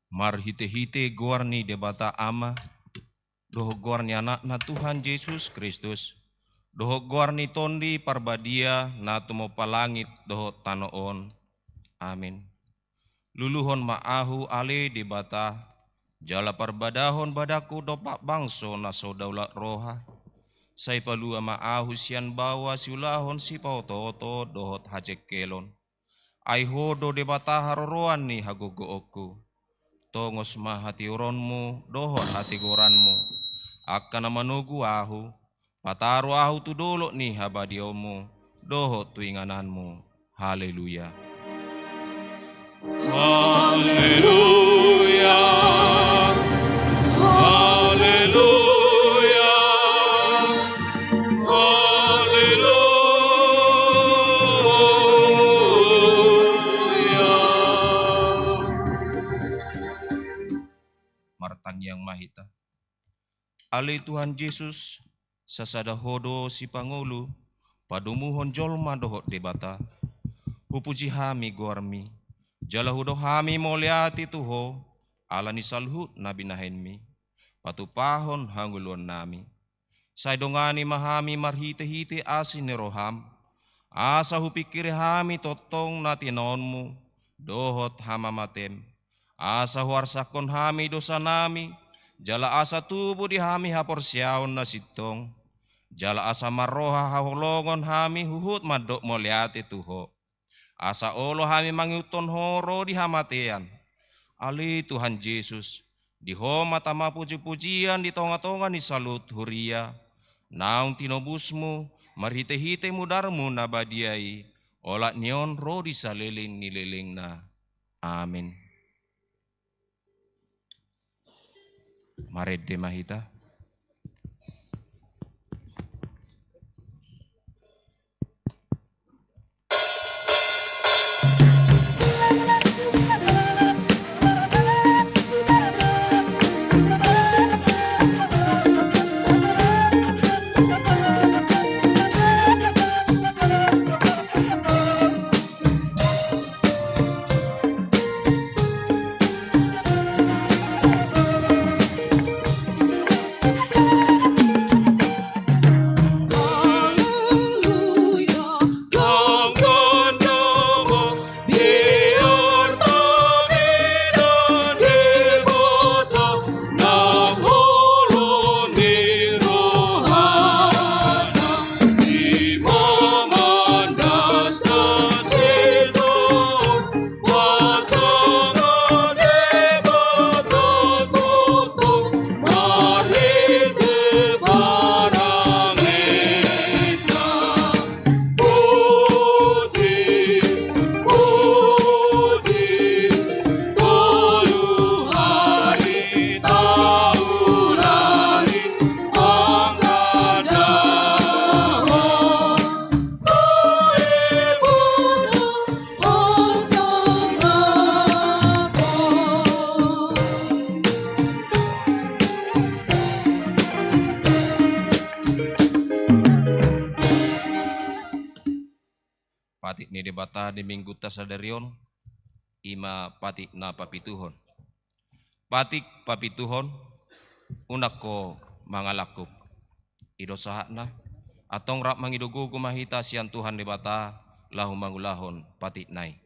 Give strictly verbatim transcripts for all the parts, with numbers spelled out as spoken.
Marhite-hite goar ni Debata Ama, dohot goar ni Anakna Tuhan Jesus Kristus, dohot goar ni Tondi Parbadia na tumompa langit dohot tano on. Amin. Luluhon ma ahu ale Debata, jala parbadahon badangku dompak bangso na so daulat roha. Sai palua ma ahu sian baoa siulahon sipaoto-oto dohot hajengkelon. Ai Ho do Debata haroroan ni hagogoonku. Tongos ma hatioronmu dohot hatigoranmu, angka na manogu ahu, pataru ahu tu dolok ni habadiaonmu dohot tu ingananmu. Haleluya. Haleluya. Haleluya. Haleluya. Martangiang ma hita. Ale Tuhan Jesus, sasada Ho do sipangolu padomuhon jolma dohot Debata. Hupuji hami goarmi, jala hudok hami mauliate tu Ho, ala ni saluhut na binahenmi. Patupahon hangoluannami. Sai dongani ma hami marhite-hite asi ni roham, asa hupingkiri hami tongtong na tinaonmu dohot hamamatem, asa huarsakhon hami dosanami, jala asa tubu di hami haporseaon na sintong, jala asa marroha haholongon hami huhut mandok mauliate tu Ho. Asa olo hami mangihuthon Ho ro di hamatean. Ale Tuhan Jesus, di Ho ma tama puji-pujian di tonga-tonga ni saluhut huria, naung tinobusmu marhite-hite mudarmu na badia i, olat ni on ro di saleleng ni lelengna. Amin. Marende ma hita. Patik ni Debata di Minggunta sadari on, i ma patik na papituhon. Patik papituhon, unang ho mangalangkup. I do sahatna, antong rap mangido gogo ma hita sian Tuhan Debata, laho mangulahon patikna i.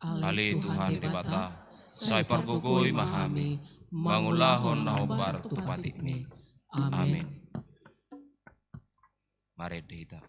Ale Tuhan Debata, sai pargogoi ma hami, mangulahon na hombar tu patikmi. Amin. Marende hita.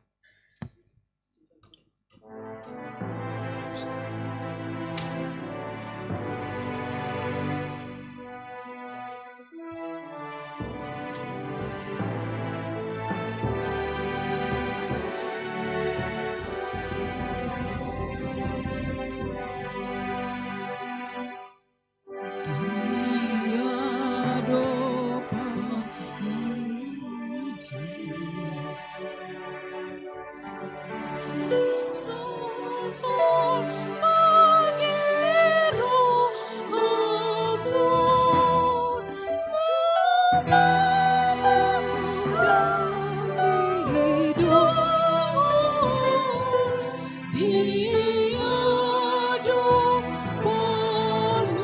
Dia do panuji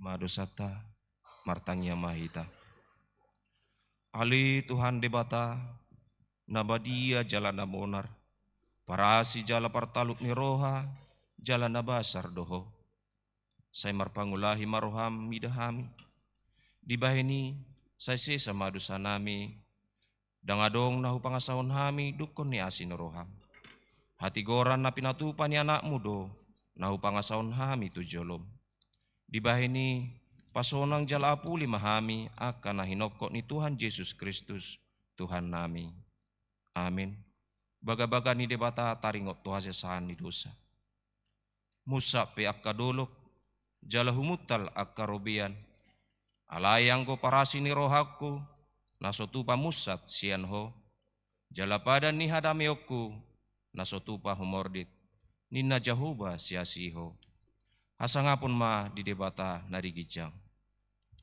ma dosanta, martangiang ma hita. Ale Tuhan Debata, na badia jala na bonar, parasi jala partalup ni roha, jala na basar do Ho. Sai marpangulahi ma roham mida hami. Dibahen i, sai sesa ma dosanami, ndang adong na hupangasahon hami dungkon ni asi ni roham. Hatigoran na pinatupa ni Anakmu do na hupangasahon hami tu jolom. Dibahen i, pasonang jala apuli ma hami angka na hinongkop ni Tuhan Jesus Kristus, Tuhannami. Amin. Bagabaga ni Debata taringot tu hasesaan ni dosa. Munsat pe angka dolok, jala humuntal angka robean. Alai anggo parasi ni rohangku, na so tupa munsat sian Ho, jala padan ni hadameonku, na so tupa humordit, ninna Jahowa siasi Ho. Hasangapon ma di Debata na di ginjang.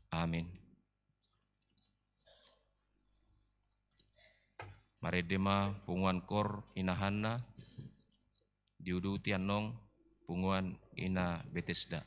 Amin. Marende ma punguan kor Ina Hanna, diuduti annon punguan Ina Betesda.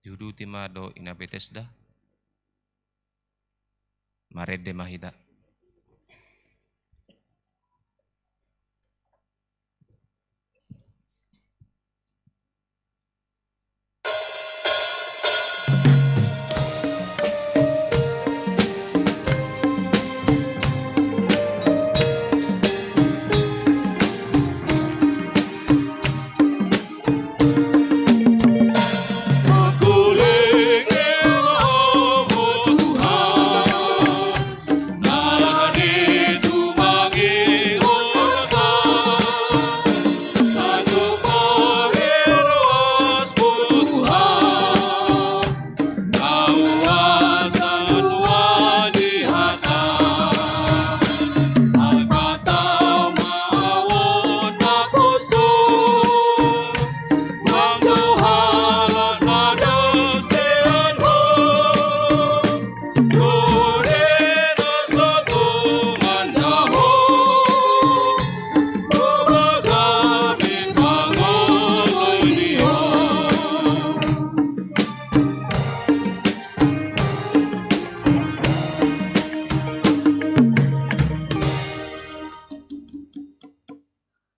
Diuduti ma dohot ina Betesda. Marende ma hita.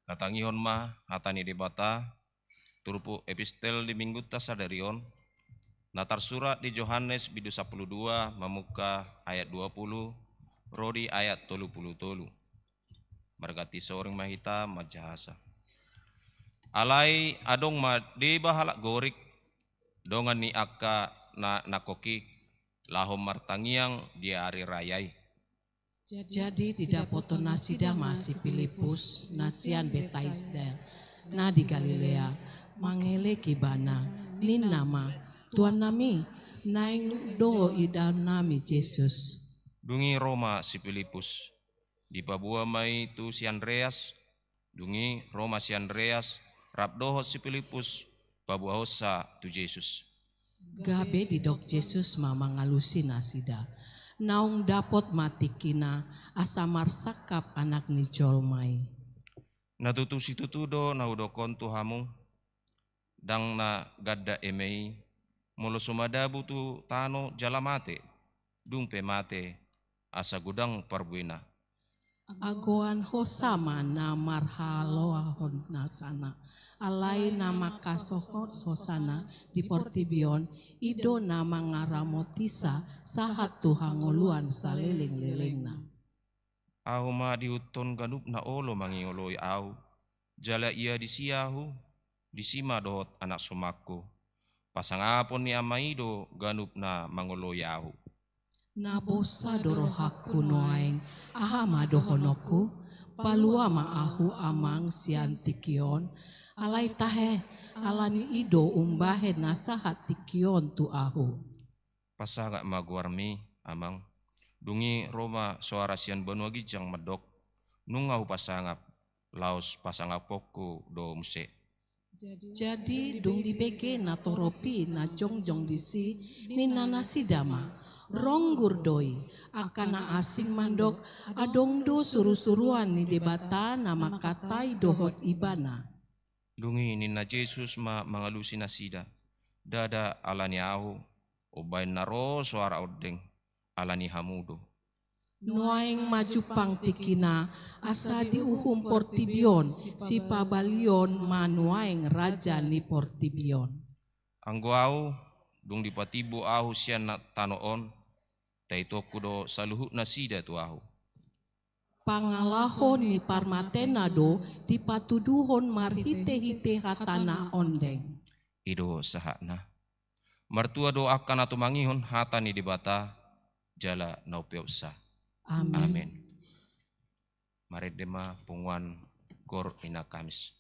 Tatangihon ma hata ni Debata, turpuk epistel di minggunta sadari on, na tarsurat di Johannes bindu sampulu dua, mamungka ayat dua pulu, ro di ayat tolu pulu tolu. Marganti soring ma hita manjahasa. Alai adong ma deba halak Gorik, dongan ni angka na nangkok i, laho martangiang di ari raya i. Jadi didapothon nasida ma si Pilippus, na sian Betsaida, na di Galilea, mangelek ibana, ninna ma: Tuannami, naeng do idaonnami Jesus. Dung i ro ma si Pilippus, dipaboa ma i tu si Andreas. Dung i ro ma si Andreas, rap dohot si Pilippus, paboahonsa tu Jesus. Gabe didok Jesus ma mangalusi nasida: Naung dapot ma tingkina, asa marsangkap Anak ni jolma i. Na tutu situtu do na hudok on tu hamu, ndang na ganda eme i, molo so madabu tu tano jala mate, dung pe mate, asa godang parbuena. Agoan hosa ma na marhaloahon hosana, alai na mangkasohot hosana di portibi on, i do na mangaramotiSa sahat tu hangoluan salelenglelengna. Ahu ma diihuthon ganup na olo mangoloi Ahu, jala ia disi Ahu, disi ma dohot anak sumanku. Pasangapon ni Ama i do ganup na mangoloi Ahu. Nabosa do rohangku nuaeng, aha ma dohononku? Palua ma ahu, Amang, sian tingki on. Alai tahe, ala ni i do umbahen na sahat tingki on tu ahu. Pasangap ma goarmi, Amang. Dung i ro ma soara sian banua ginjang mandok: Nunga hupasangap, laos pasangaphonku do muse. Jadi dung dibege natorop i na jongjong disi, ninna nasida ma: Ronggur do i. Angka na asing mandok: Adong do surusuruan ni Debata na mangkatai dohot Ibana. Dung i ninna Jesus ma mangalusi nasida: Ndada ala ni ahu, umbahen na ro soara ondeng, ala ni hamu do. Nuaeng ma jumpang tingkina, asa diuhum portibi on, sipabalion ma nuaeng raja ni portibi on. Anggo ahu, dung dipatimbo ahu sian na-, tano on, taituonku do saluhut nasida tu ahu. Pangalaho ni parmatena do dipatuduhon marhitehite hata na ondeng. I do sahatna. Martua do angka na tumangihon hata ni Debata, jala na umpeopsa. Amen. Amen. Marende ma punguan Gor Ina Kamis.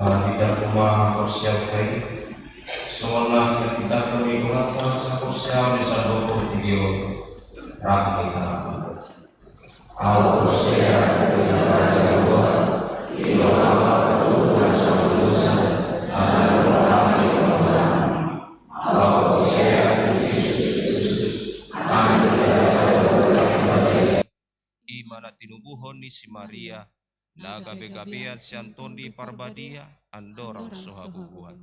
Titahon ma haporseaonta i, songon na tinitahon ni Tuhanta haporseaon ni saluhut portibi on. Rap ma hita. Ahu porsea di Debata Jahowa, di Debata Jahowa, di Debata Jahowa. Ahu porsea di Jesus Kristus. Amin. I ma na tinubuhon ni si Maria, na gabe-gabean sian Tondi Parbadia, andorang so habubuhan.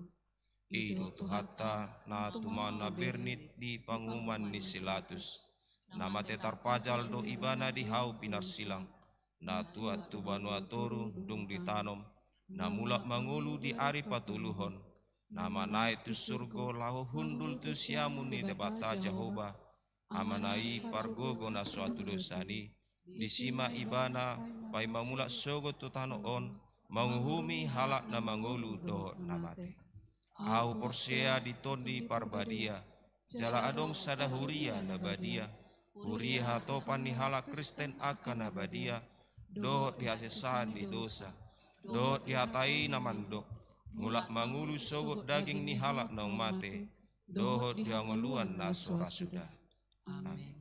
I do Tuhanta na tumangihon na bernit di panguhuman ni si Latus. Na mate tarpajal do ibana di hau pinarsilang. Na tuat tu banua toru dung ditanom. Na mulak mangolu di ari patoluhon. Na manaek tu surgo laho hundul tu siamun ni Debata Jahowa. Amana i pargogo na so hatudosan i, disi ma ibana paima mulak sogot tu tano on, manguhumi halak na mangolu dohot na mate. Ahu porsea di Tondi Parbadia, jala adong sada huria na badia, huria hatopan ni halak Kristen angka na badia, dohot di hasesaan ni dosa, dohot di hata i na mandok, mulak mangolu sogot daging ni halak naung mate, dohot di hangoluan na so ra suda. Amin.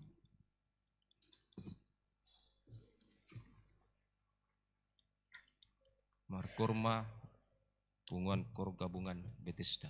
Markoor ma punguan koor gabungan Bethesda.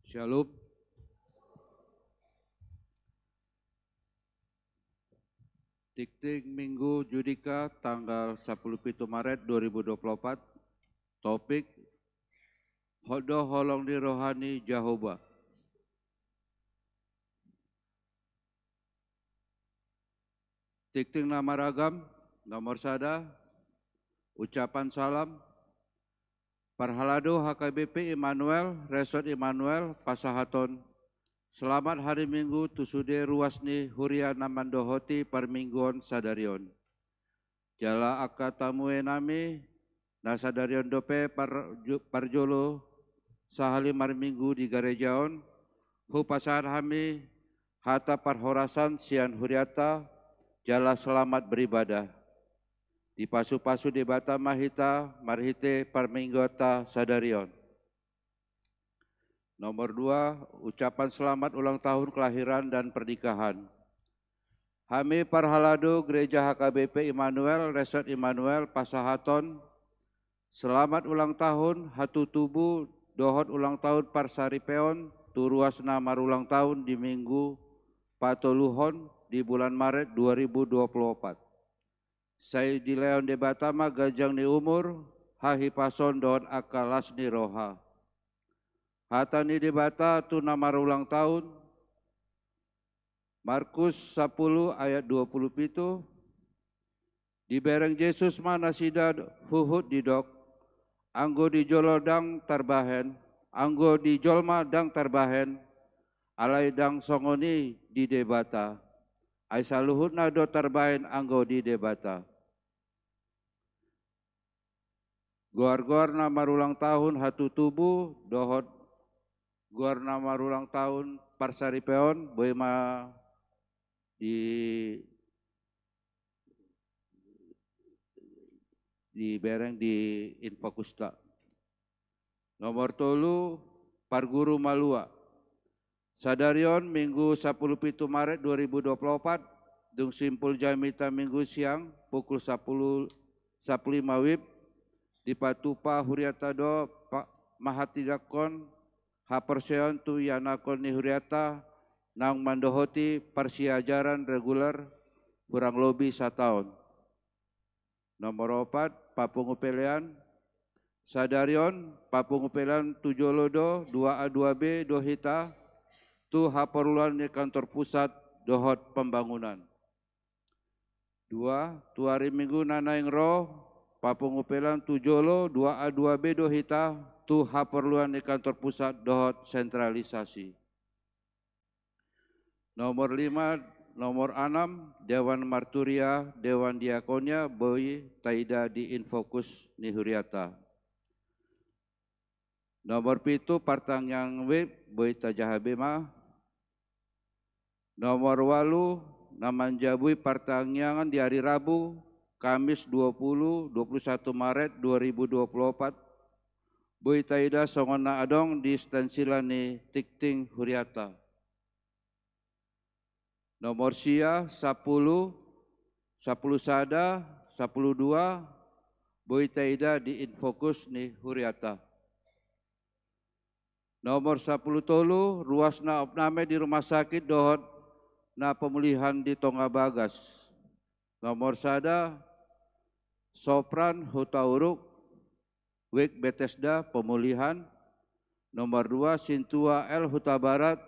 Shalom. Tingting Minggu Judika tanggal sapuluh pitu Maret dua ribu dua puluh opat. Topik: Hot do holong ni roha ni Jahowa. Tingting na maragam. Nomor sada, ucapan salam. Parhalado H K B P Immanuel, Resort Immanuel, pasahaton selamat hari Minggu tu sude ruas ni huria na mandohoti parmingguon sadari on. Jala angka tamue nami, na sadari on dope par-, ju-, parjolo sahali marminggu di gareja on, hupasahat hami hata parhorasan sian hurianta, jala selamat beribadah. Dipasupasu Debata ma hita marhite parmingguonta sadari on. Nomor dua, ucapan selamat ulang tahun kelahiran dan pernikahan. Hami parhalado Gereja H K B P Immanuel, Resort Immanuel, pasahaton selamat ulang tahun hatutubu dohot ulang tahun parsaripeon tu ruas na marulang tahun di Minggu patoluhon di bulan Maret dua ribu dua puluh opat. Sai dilehon Debata ma ganjang ni umur, hahipason dohot angka las ni roha. Hata ni Debata tu na marulang tahun, Markus sapuluh ayat dua puluh pitu, dibereng Jesus ma nasida huhut didok, anggo di jolo ndang tarbahen, anggo di jolma ndang tarbahen, alai ndang songon i di Debata. Ai saluhutna do tarbahen anggo di Debata. Goar-goar na marulang tahun hatutubu dohot goar na marulang tahun parsaripeon boi ma di, dibereng di infokusta. Nomor tolu, parguru malua. Sadari on Minggu sapuluh pitu Maret dua ribu dua puluh opat, dung simpul jamita Minggu siang pukul sapuluh, sapuluh lima wib, dipatupa hurianta do pa-, mahatindangkon haporseaon tu ianakhon ni hurianta naung mandohoti parsiajaran reguler hurang lobi sataon. Nomor opat, papungu pelean. Sadari on, papungu pelean tu jolo do, dua A dua B do hita, tu haporluan ni kantor pusat dohot pembangunan. Dua, tu ari Minggu na naeng ro, papungu pelean tu jolo, dua A dua B do hita, tu haporluan ni kantor pusat dohot sentralisasi. Nomor lima, nomor anam, Dewan Marturia, Dewan Diakonia, boi taida di infokus ni hurianta. Nomor pitu, partangiangan wib, boi tajaha be ma. Nomor walu, na manjabui partangiangan di ari Rabu, Kamis dua puluh, dua puluh satu Maret dua ribu dua puluh opat, boi taida songon na adong di stensila ni tingting hurianta. Nomor sia, sapuluh, sapuluh sada, sapuluh dua, boi taida di infokus ni hurianta. Nomor sapuluh tolu, ruas na opname di rumah sakit dohot na pemulihan di Tonga Bagas. Nomor sada, Sopran Hutauruk, wijk Betesda, pemulihan. Nomor dua, Sintua L Hutabarat,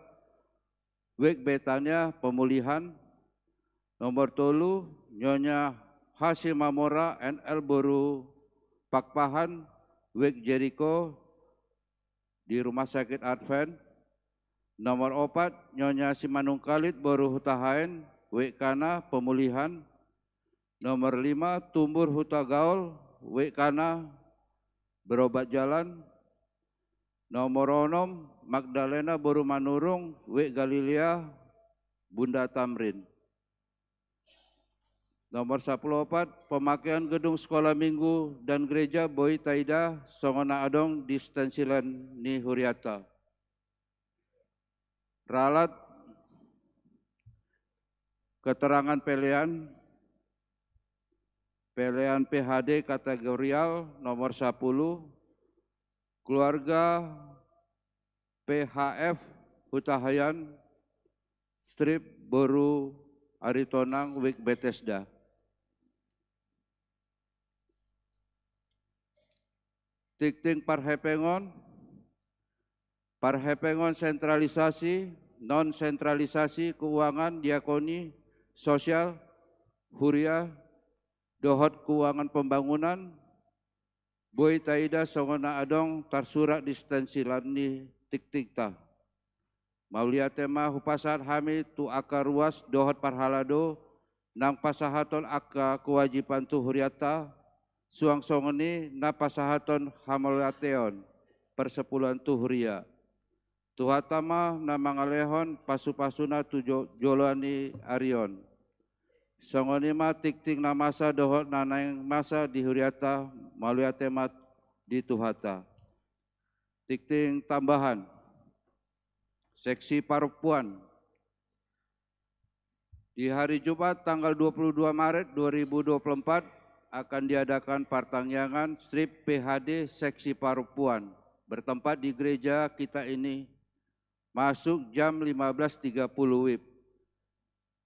wijk Betania, pemulihan. Nomor tolu, Nyonya H Simamora N L boru Pakpahan, wijk Jeriko, di Rumah Sakit Advent. Nomor opat, Nyonya Simanungkalit boru Hutahaean, wijk Kana, pemulihan. Nomor lima, Tumbur Hutagaol, wijk Kana, berobat jalan. Nomor onom, Magdalena boru Manurung, wijk Galilea, Bunda Tamrin. Nomor sapuluh opat, pemakaian gedung sekolah minggu dan gereja boi taida songon na adong di stensilen ni hurianta. Ralat keterangan pelean, pelean P H D kategorial nomor sapuluh, keluarga P H F Hutahaean, strip boru Aritonang, wijk Betesda. Tingting parhepengon, parhepengon sentralisasi, non sentralisasi, keuangan, diakoni, sosial, huria, dohot keuangan pembangunan, boi taida songon na adong tarsurat di stensilan ni tingtingta. Mauliate ma hupasahat hami tu angka ruas dohot parhalado, naung pasahaton angka kewajiban tu hurianta, suang songon i na pasahaton hamauliateon persepuluhan tu huria. Tuhanta ma na mangalehon pasupasuna tu jo-, joloan ni ari on. Songon i ma tingting na masa dohot na naeng masa di hurianta, mauliate ma di Tuhanta. Tingting tambahan. Seksi parompuan. Di hari Jumat tanggal dua puluh dua Maret dua ribu dua puluh empat akan diadakan partangiangan strip P H D seksi parompuan, bertempat di gereja kita ini, masuk jam lima belas tiga puluh wib.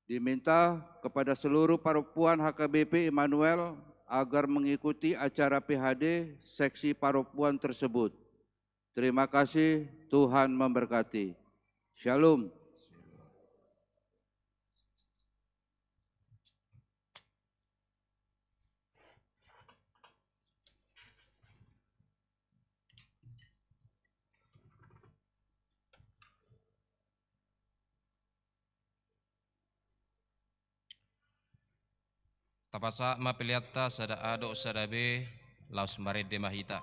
Diminta kepada seluruh parompuan H K B P Immanuel agar mengikuti acara P H D seksi parompuan tersebut. Terima kasih, Tuhan memberkati. Shalom. Tapasahat ma peleanta sada A dohot sada B, laos marende ma hita.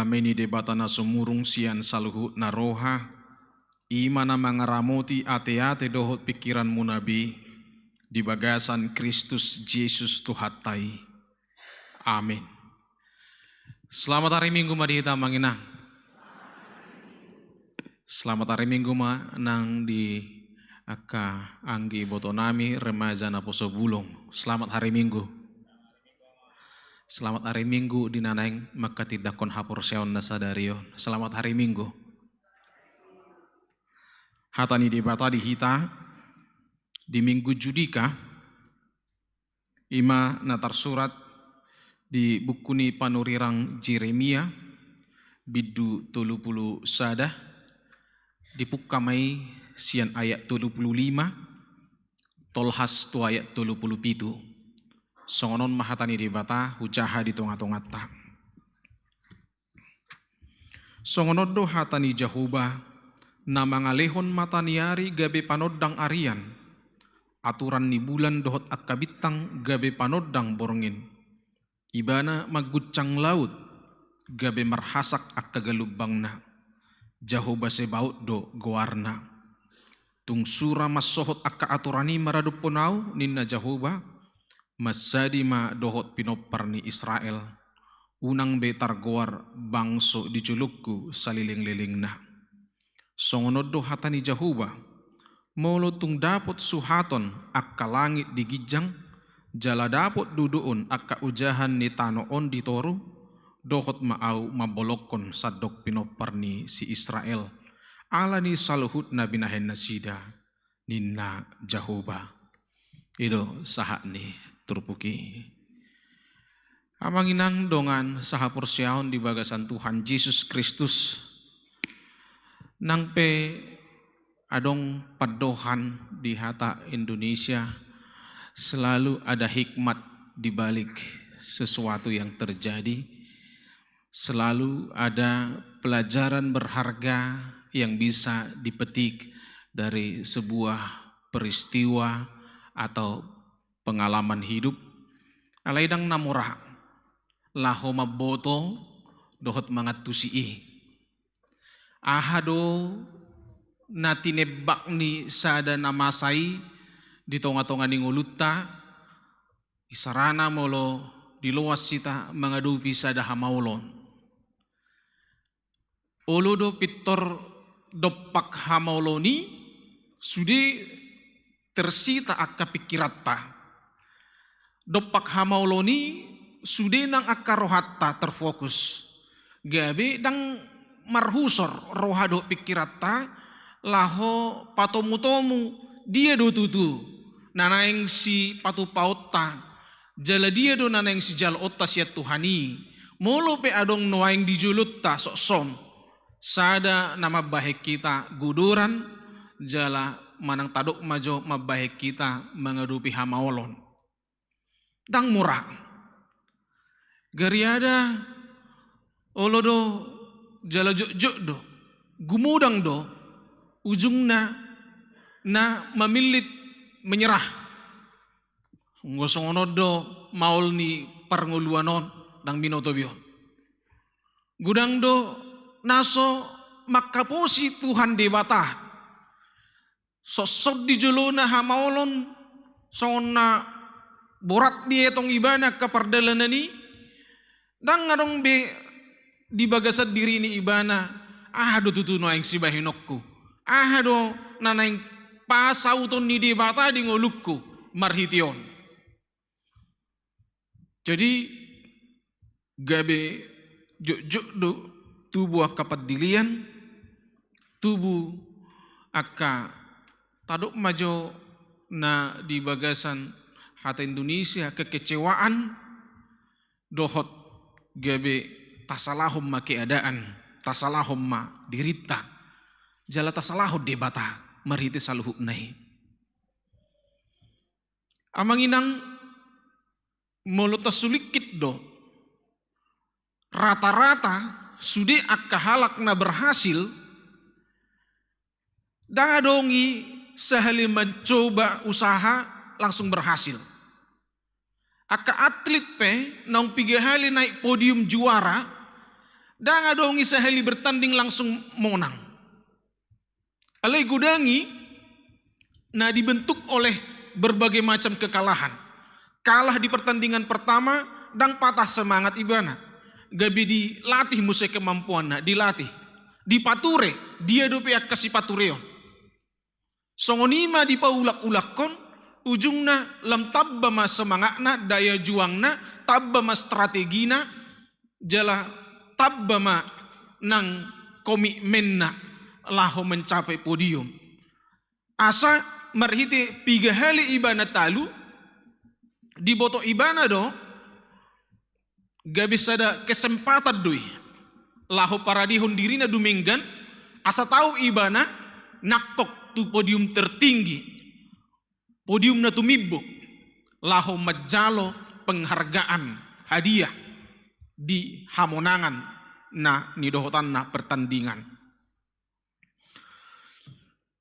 Dame ni Debata na sumurung sian saluhutna roha, i ma na mangaramoti ateate dohot pingkiranmuna be di bagasan Kristus Jesus Tuhanta i. Amin. Selamat hari Minggu ma di hita, Amang Inang. Selamat hari Minggu ma nang di angka anggi ibotonami remaja naposo bulung. Selamat hari Minggu. Selamat hari Minggu di na naeng manghatindanghon haporseaon na sadari on. Selamat hari Minggu. Hata ni Debata di hita di Minggu Judika, i ma na tarsurat di buku ni panurirang Jeremia, bindu tolu pulu sada, dipungka ma i sian ayat tolu pulu lima, tolhas tu ayat tolu pulu pitu. Songon on ma hata ni Debata hujaha di tongatonganta. Songon on do hata ni Jahowa, na mangalehon mata ni ari gabe panondang arian, aturan ni bulan dohot angka bintang gabe panondang borngin. Ibana mangguncang laut, gabe marhasak angka galumbangna. Jahowa Sebaot do goarna. Tung sura mansohot angka aturan i maradophon ahu, ninna Jahowa, mansadi ma dohot pinompar ni Israel, unang be targoar bangso di jolongku salelenglelengna. Songon on do hata ni Jahowa, molo tung dapot suhaton angka langit di ginjang, jala dapot dudoon angka ojahan ni tano on di toru, dohot ma ahu mambolongkon sandok pinompar ni si Israel, ala ni saluhut na binahen nasida, ninna Jahowa. I do sahat ni turpuk i. Amang Inang dongan sahaporseaon di bagasan Tuhan Jesus Kristus, nang pe adong pandohan di hata Indonesia, selalu ada hikmat di balik sesuatu yang terjadi, selalu ada pelajaran berharga yang bisa dipetik dari sebuah peristiwa atau pengalaman hidup. Alai ndang na mura laho mamboto dohot mangantusi i. Aha do na tinembak ni sada na masa i di tongatonga ni ngolunta, isarana molo diloas hita mangadopi sada hamaolon. Olo do pintor dompak hamaolon i, sude tersita angka pingkiranta. Dompak hamaolon i, sude nang angka rohanta terfokus. Gabe ndang marhusor roha dohot pingkiranta laho patomutomu dia do tutu na naeng sipatupaonta, jala dia do na naeng sijaloonta sian Tuhan i. Molo pe adong nuaeng di jolonta sokson sada na mambahen hita godoran, jala manang tadok ma jo mambahen hita mangadopi hamaolon. Ndang mura. Gariada olo do, jala jotjot do, gumodang do ujungna na mamillit menyerah. Anggo songon on do maol ni parngoluan on, ndang binoto be on. Godang do na so manghaposi Tuhan Debata. Sokson di jolona hamaolon, songon na borat dietong ibana angka pardalanan i, ndang adong be di bagasan diri ni ibana, aha do tutu nuaeng sibahenonku, aha do na naeng pasauton ni Debata di ngolungku marhite on. Jadi, gabe jotjot do tubu angka pandilian, tubu angka, tadok ma jo na di bagasan hata Indonesia, kekecewaan, dohot gabe tasalahon ma keadaan, tasalahon ma dirinta, jala tasalahon Debata marhite saluhutna i. Amang Inang, molo tasulingkit do rata-rata sude angka halak na berhasil, ndang adong i sahali mancoba usaha langsung berhasil. Angka atlit pe naung piga hali naik podium juara, Ndang adong i sahali bertanding langsung monang. Alai godang i na dibentuk oleh berbagai macam kekalahan. Kalah di pertandingan pertama, ndang patah semangat ibana. Gabe dilatih muse kemampuanna, dilatih. Dipature, dia dope angka sipatureon. Songon i ma dipaulak-ulakkon, ujungna lam tamba ma semangatna, daya juangna, tamba ma strategina, jala tamba ma nang komitmenna laho mencapai podium. Asa marhite piga hali ibana talu, diboto ibana do, gabe sada kesempatan do i laho paradehon dirina dumenggan, asa tau ibana nangkok tu podium tertinggi, podium na tumimbo, laho manjalo penghargaan, hadiah di hamonangan na nidohotanna pertandingan.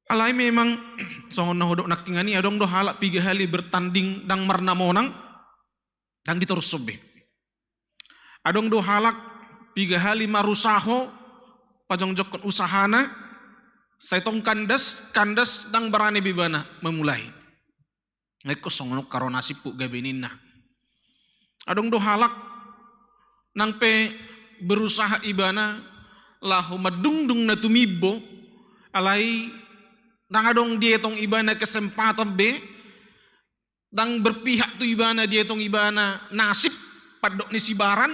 Alai memang songon na hudok nangkiningan i, adong do halak piga hali bertanding ndang marna monang, ndang ditorushon be. Adong do halak piga hali marusaho pajongjongkon usahana, sai tong kandas, kandas, ndang barani be ibana memulai. Ingkon songon on haroa nasibku gabe ninna. Adong do halak nang pe berusaha ibana laho mandungdung na tumimbo, alai ndang adong dietong ibana kesempatan be, ndang berpihak tu ibana, dietong ibana nasib, pandok ni sibaran,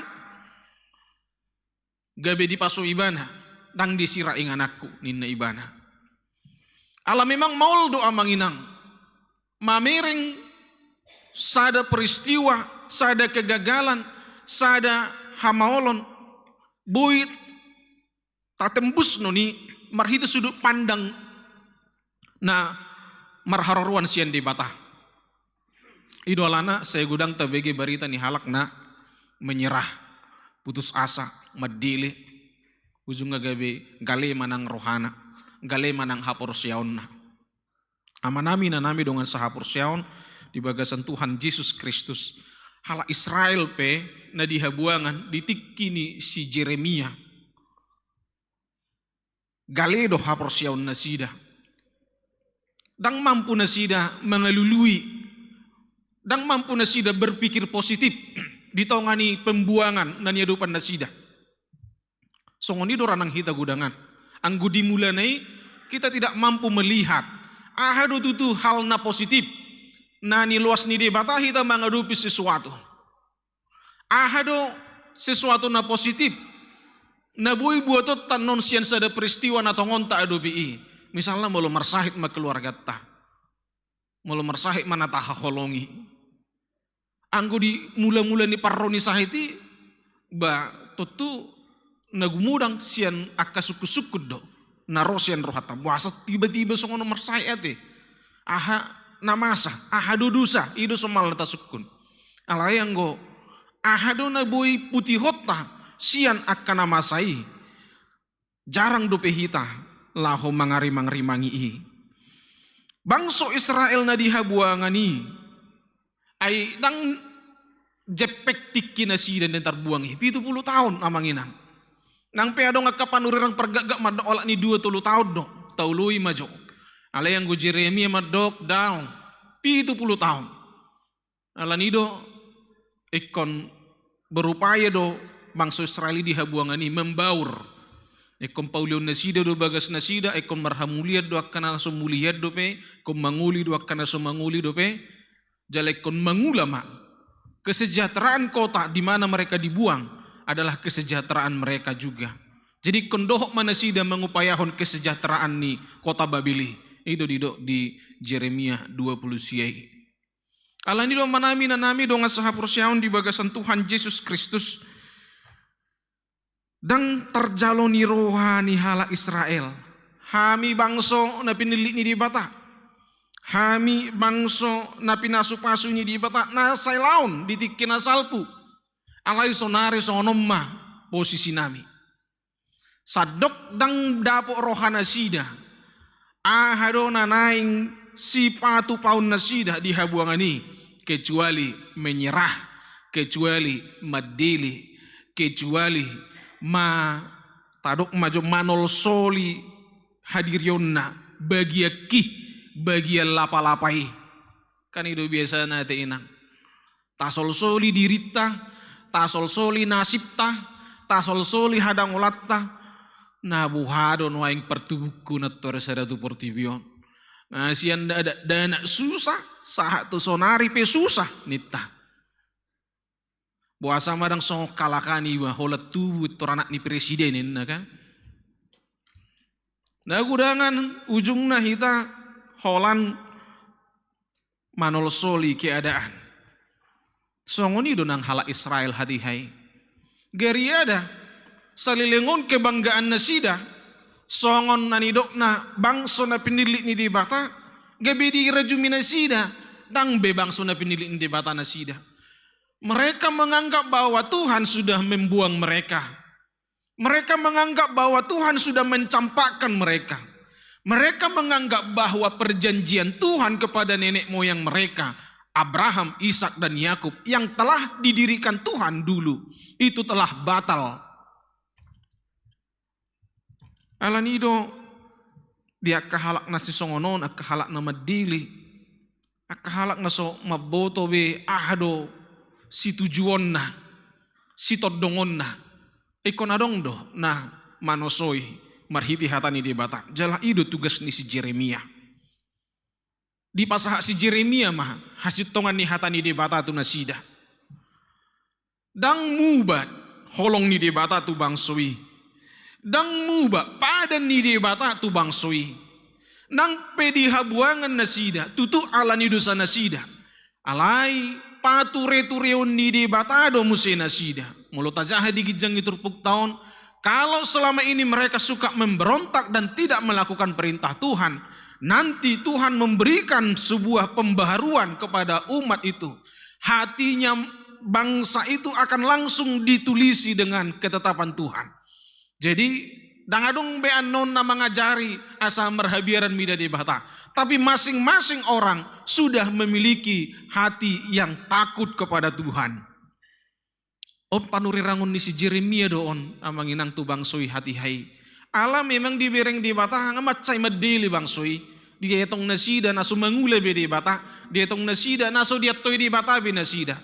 gabe dipasu ibana, ndang disirang ingananku, ninna ibana. Ala memang maol do amang inang, mamereng sada peristiwa, sada kegagalan, sada hamaolon, boi tatembus non i marhite sudut pandang na marharoroan sian Debata. I do alana sai godang tabege barita ni halak na menyerah, putus asa, mandele, ujungna gabe gale ma nang rohana, gale ma nang haporseaonna. Amanami, inanami dongan sahaporseaon di bagasan Tuhan Jesus Kristus, halak Israel pe na di habuangan di tingki ni si Jeremia, gale do haporseaonnasida. Ndang mampu nasida mangalului, ndang mampu nasida berpikir positif di tonga ni pembuangan na niadopannasida. Songon i do ra nang hita, godangan. Anggo di mulana i kita tidak mampu melihat aha do tutu hal na positif na niloas ni Debata hita mangadopi sesuatu. Aha do sesuatu na positif na boi buatonta annon sian sada peristiwa na tongon taadopi i? Misalna molo marsahit ma keluarganta, molo marsahit ma na tahaholongi. Anggo di mulamula ni parro ni sahit i, ba tontu na gumodang sian angka sungkunsungkun do na ro sian rohanta. Boasa tibatiba songon on marsahit ate? Aha na masa, aha do dosa, i do somalna tasungkun. Alai anggo aha do na boi putihonta sian angka na masa i, jarang dope hita laho mangarimangrimangi i. Bangso Israel na di habuangan i, ai ndang jempek tingkinasida na tarbuang i, pitu pulu taon, amang inang. Nang pe adong angka panurirang pargakgak mandok olat ni dua tolu taon do, taoloi ma jo. Alai anggo Jeremia mandok daong, pitu pulu taon. Alani do ingkon berupaya do bangso Israel i di habuangan i membaur. Ingkon paulionnasida do bagasnasida, ingkon marhamulian do angka na so mulian dope, ingkon mangoli do angka na so mangoli dope, jala ingkon mangula ma. Kesejahteraan kota di mana mereka dibuang adalah kesejahteraan mereka juga. Jadi ingkon dohot ma nasida mangupayahon kesejahteraan ni kota Babel i. I do didok di Jeremia dua pulu sia i. Alani do amanami, inanami dongan sahaporseaon di bagasan Tuhan Jesus Kristus, ndang tarjalo ni roha ni halak Israel. Hami bangso na pinillit ni Debata, hami bangso na pinasupasu ni Debata, na sailaon di tingki na salpu. Alai sonari songon on ma posisinami. Sandok ndang dapot rohanasida aha do na naeng sipatupaonnasida di habuangan i, kecuali menyerah, kecuali mandele, kecuali ma tadok ma jo manolsoli hadirionna, bagian ki, bagian lapa-lapa i. Kan i do biasana ate inang. Tasolsoli dirinta, tasolsoli nasibta, tasolsoli hadangolanta, na boha do nuaeng partubungku na tu ari sada tu portibi on. Na sian dakdanak susah, sahat tu sonari pe susah ninta. Boasa ma ndang songon halak an iba, holan tubu pintor anak ni presiden ninna kan. Na gudangan ujungna hita holan manolsoli keadaan. Songon i do nang halak Israel hatiha i. Gariada saleleng on kebanggaan nasida, songon na nidokna bangso na pinillit ni Debata, gabe dirajumi nasida, ndang be bangso na pinillit ni Debata nasida. Mereka menganggap bahwa Tuhan sudah membuang mereka. Mereka menganggap bahwa Tuhan sudah mencampakkan mereka. Mereka menganggap bahwa perjanjian Tuhan kepada nenek moyang mereka, Abraham, Ishak, dan Yakub, yang telah didirikan Tuhan dulu, itu telah batal. Alani i do di angka halak na sisongon on, angka halak na mandele, angka halak na so mamboto be aha do situjuonna, sitondongonna. Ingkon adong do na manosoi marhite hata ni Debata. Jala i do tugas ni si Jeremia. Dipasahat si Jeremia ma hasintongan ni hata ni Debata tu nasida. Ndang muba holong ni Debata tu bangso i. Ndang muba padan ni Debata tu bangso i. Nang pe dihabuangan nasida, tutu alani dosa nasida. Alai pature-tureon ni Debata do muse nasida. Molo tajaha di ginjang ni turpukta on, kalau selama ini mereka suka memberontak dan tidak melakukan perintah Tuhan, nanti Tuhan memberikan sebuah pembaharuan kepada umat itu. Hatinya bangsa itu akan langsung ditulisi dengan ketetapan Tuhan. Jadi, ndang adong be annon na mangajari asa marhabiaran mida Debata. Tapi masing-masing orang sudah memiliki hati yang takut kepada Tuhan. On panurirang ni si Jeremia do on, amang inang, tu bangso i hatiha i. Ala memang dibereng Debata nga mansai mandele bangso i. Dietong nasida na so mangula be Debata, dietong nasida na so diantoi Debata be nasida.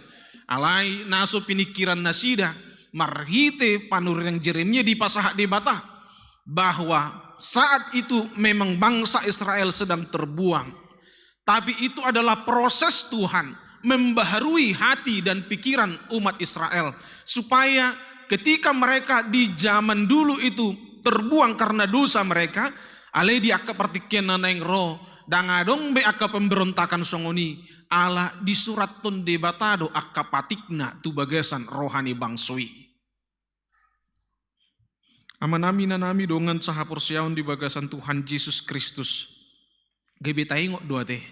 Alai na so piningkiran nasida, marhite panurirang Jeremia dipasahat Debata bahwa saat itu memang bangsa Israel sedang terbuang. Tapi itu adalah proses Tuhan membaharui hati dan pikiran umat Israel, supaya ketika mereka di zaman dulu itu terbuang karena dosa mereka, alai di angka partingkian na naeng ro, ndang adong be angka pemberontakan songon i, ala disurathon Debata do angka patikna tu bagasan roha ni bangso i. Amanami, inanami, dongan sahaporseaon di bagasan Tuhan Jesus Kristus. Gabe taingot do ate,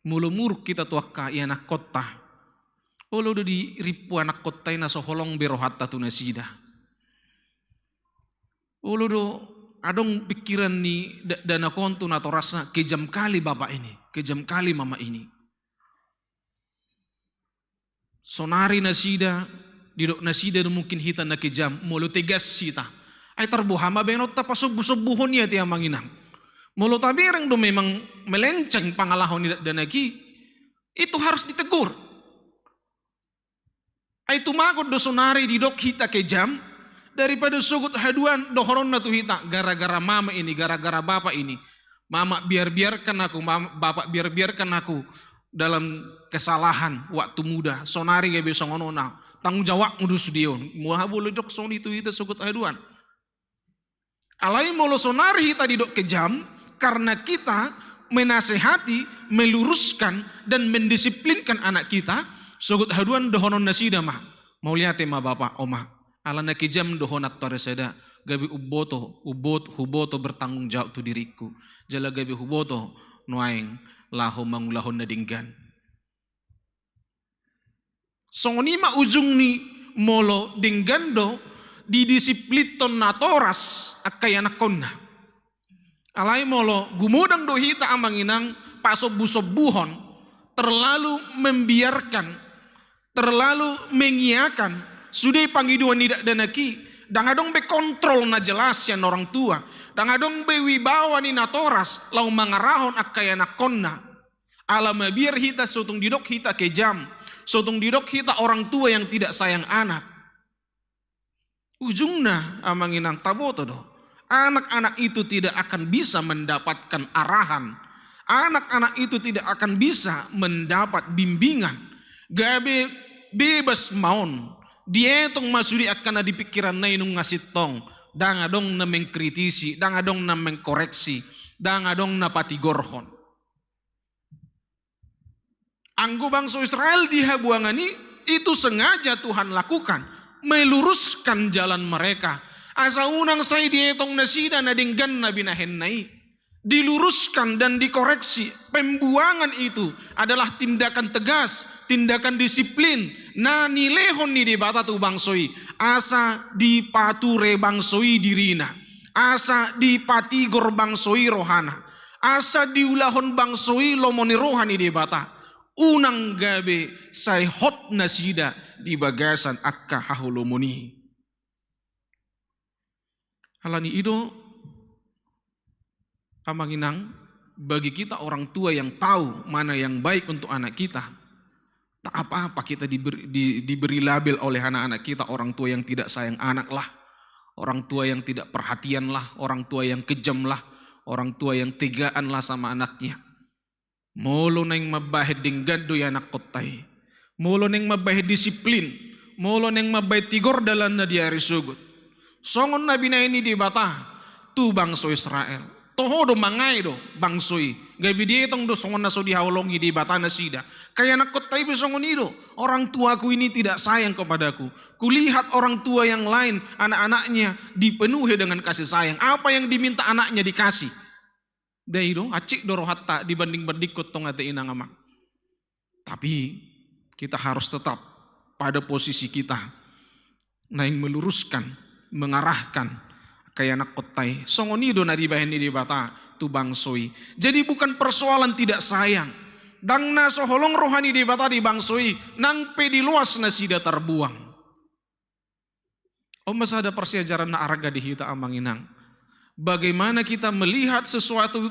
molo muruk hita tu angka ianakkonta, olo do dirimpu anakkonta i na so holong be rohanta tu nasida. Olo do adong pikiran ni da-, dakdanak on tu natorasna, kejam kali bapak ini, kejam kali mama ini. Sonari nasida, didok nasida do mungkin hita na kejam, molo tegas hita. Ai tarboha ma baenonta pasombu-sombuhon i ate, amang inang. Molo tabereng do memang melenceng pangalaho ni dakdanak i, itu harus ditegur. Ai tumagon do sonari didok hita kejam, daripada sogot haduan dohononna tu hita, gara-gara mama ini, gara-gara bapak ini. Mama biar-biarkan aku, mama, bapak biar-biarkan aku dalam kesalahan waktu muda. Sonari gabe songon on au. Tanggung jawabmu do sude on. Molo didok songon i tu hita sogot haduan. Alai molo sonari hita didok kejam, karena kita menasehati, meluruskan, dan mendisiplinkan anak kita, sogot haduan dohonon nasida ma, mauliate ma bapa, oma. Ala na kejam do ho na tu ari sada, gabe umboto, umbot-, huboto bertanggung jawab tu diringku. Jala gabe huboto nuaeng laho mangulahon na denggan. Songon i ma ujungni molo denggan do didisiplinhon natoras angka ianakhonna. Alai molo gumodang do hita amang inang pasombu-sombuhon, terlalu membiarkan, terlalu mengiakan sude pangidoan ni dakdanak i, Ndang adong be kontrol na jelas sian orang tua. Ndang adong be wibawa ni natoras laho mangarahon angka ianakkonna. Ala mabiar hita, so tung didok hita kejam, so tung didok hita orang tua yang tidak sayang anak. Ujungna, amang inang, taboto do. Anak-anak itu tidak akan bisa mendapatkan arahan. Anak-anak itu tidak akan bisa mendapat bimbingan. Gabe bebas ma on. Dietong ma sude angka na di pingkiranna i nunga sintong. Ndang adong na mengkritisi, ndang adong na mengkoreksi, ndang adong na patigorhon. Anggo bangso Israel di habuangan i, itu sengaja Tuhan lakukan, meluruskan jalan mereka. Asa unang sai dietong nasida na denggan na binahenna i. Diluruskan dan dikoreksi. Pembuangan itu adalah tindakan tegas, tindakan disiplin, na nilehon ni Debata tu bangso i, asa dipature bangso i dirina, asa dipatigor bangso i rohana, asa diulahon bangso i lomo ni roha ni Debata, unang gabe sai hot nasida di bagasan angka haholomon i. Alani i do, amang inang, bagi kita orang tua yang tahu mana yang baik untuk anak kita, tak apa-apa kita diberi, di, diberi label oleh anak-anak kita orang tua yang tidak sayang anak lah, orang tua yang tidak perhatian lah, orang tua yang kejam lah, orang tua yang tegaan lah sama anaknya. Molo naeng mambahen denggan do ianakkonta i, molo naeng mambahen disiplin, molo naeng mambahen tigor dalanna di ari sogot, songon na binahen ni Debata tu bangso Israel, toho do, mangae do bangso i, gabe dietong do songon na so dihaholongi Debata nasida. Angka ianakkonta i pe songon i do, orang tuaku ini tidak sayang kepadaku. Kulihat orang tua yang lain, anak-anaknya dipenuhi dengan kasih sayang. Apa yang diminta anaknya dikasih. Dai do, hansit do rohanta dibanding-bandingkon tong, ate inang amang. Tapi kita harus tetap pada posisi kita, naeng meluruskan, mengarahkan angka ianakkonta i. Songon i do na dibahen ni Debata tu bangso i. Jadi bukan persoalan tidak sayang. Ndang na so holong roha ni Debata di bangso i, nang pe diloas nasida tarbuang. On ma sada parsiajaran na arga di hita, amang inang. Bagaimana kita melihat sesuatu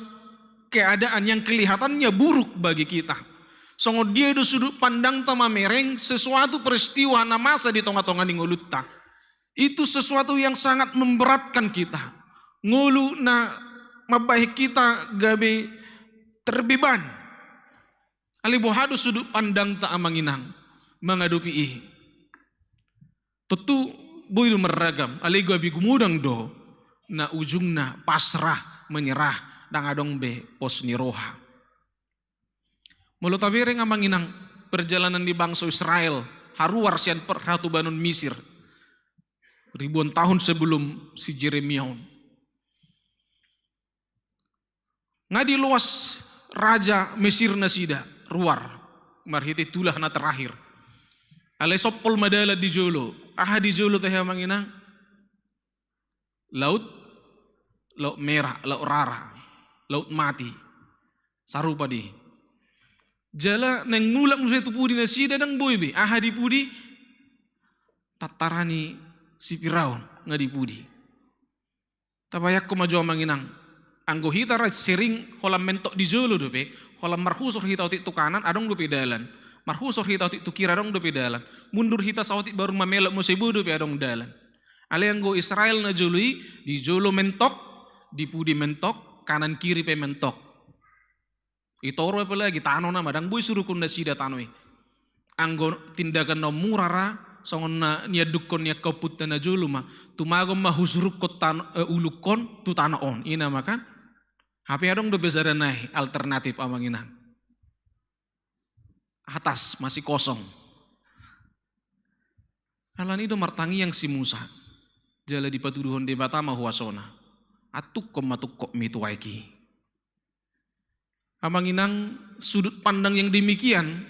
keadaan yang kelihatannya buruk bagi kita. Songon dia do sudut pandangta mamereng sesuatu peristiwa na masa di tonga-tonga ni ngolunta. Itu sesuatu yang sangat memberatkan kita. Ngolu na mambahen kita gabe terbeban. Alai boha do sudut pandangta, amang inang, mangadopi i? Tontu boi do marragam, alai gabe gumodang do, na ujungna pasrah, menyerah, ndang adong be pos ni roha. Molo tabereng, amang inang, perjalanan ni bangso Israel haruar sian perhatobanon Misir, ribuan tahun sebelum si Jeremia on. Nga diloas raja Mesir nasida ruar marhite tulah na terakhir. Alai sompol ma dalan di jolo. Aha di jolo tahe, amang inang? Laut, Laut Merah, Laut Rara, Laut Mati. Sarupa do i. Jala naeng mulak muse tu pudi nasida, ndang boi be. Aha di pudi? Tantara ni si Firaun nga di pudi. Tabayangkon ma jo, amang inang. Anggo hita ra sering holan mentok di jolo dope, holan marhusor hita otik tu kanan, adong dope dalan. Marhusor hita otik tu kiri, adong dope dalan. Mundur hita saotik baru mamelok muse, boi dope adong dalan. Alai anggo Israel na jolo i, di jolo mentok, di pudi mentok, kanan kiri pe mentok. I toru apalagi tano nama, ndang boi suruhon nasida tano i. Anggo tindakan na mura ra, songon na niandukkon ni angka ompunta na jolo ma, tumagon ma husuruhon tano, eh, ulukkon tu tano on. I nama kan? Hape adong dope sada nai alternatif, amang inang. Atas masih kosong. Alani do martangiang si Musa, jala dipatuduhon Debata ma huasona. Antungkon ma tungkot mi tu aek i. Amang inang, sudut pandang yang demikian,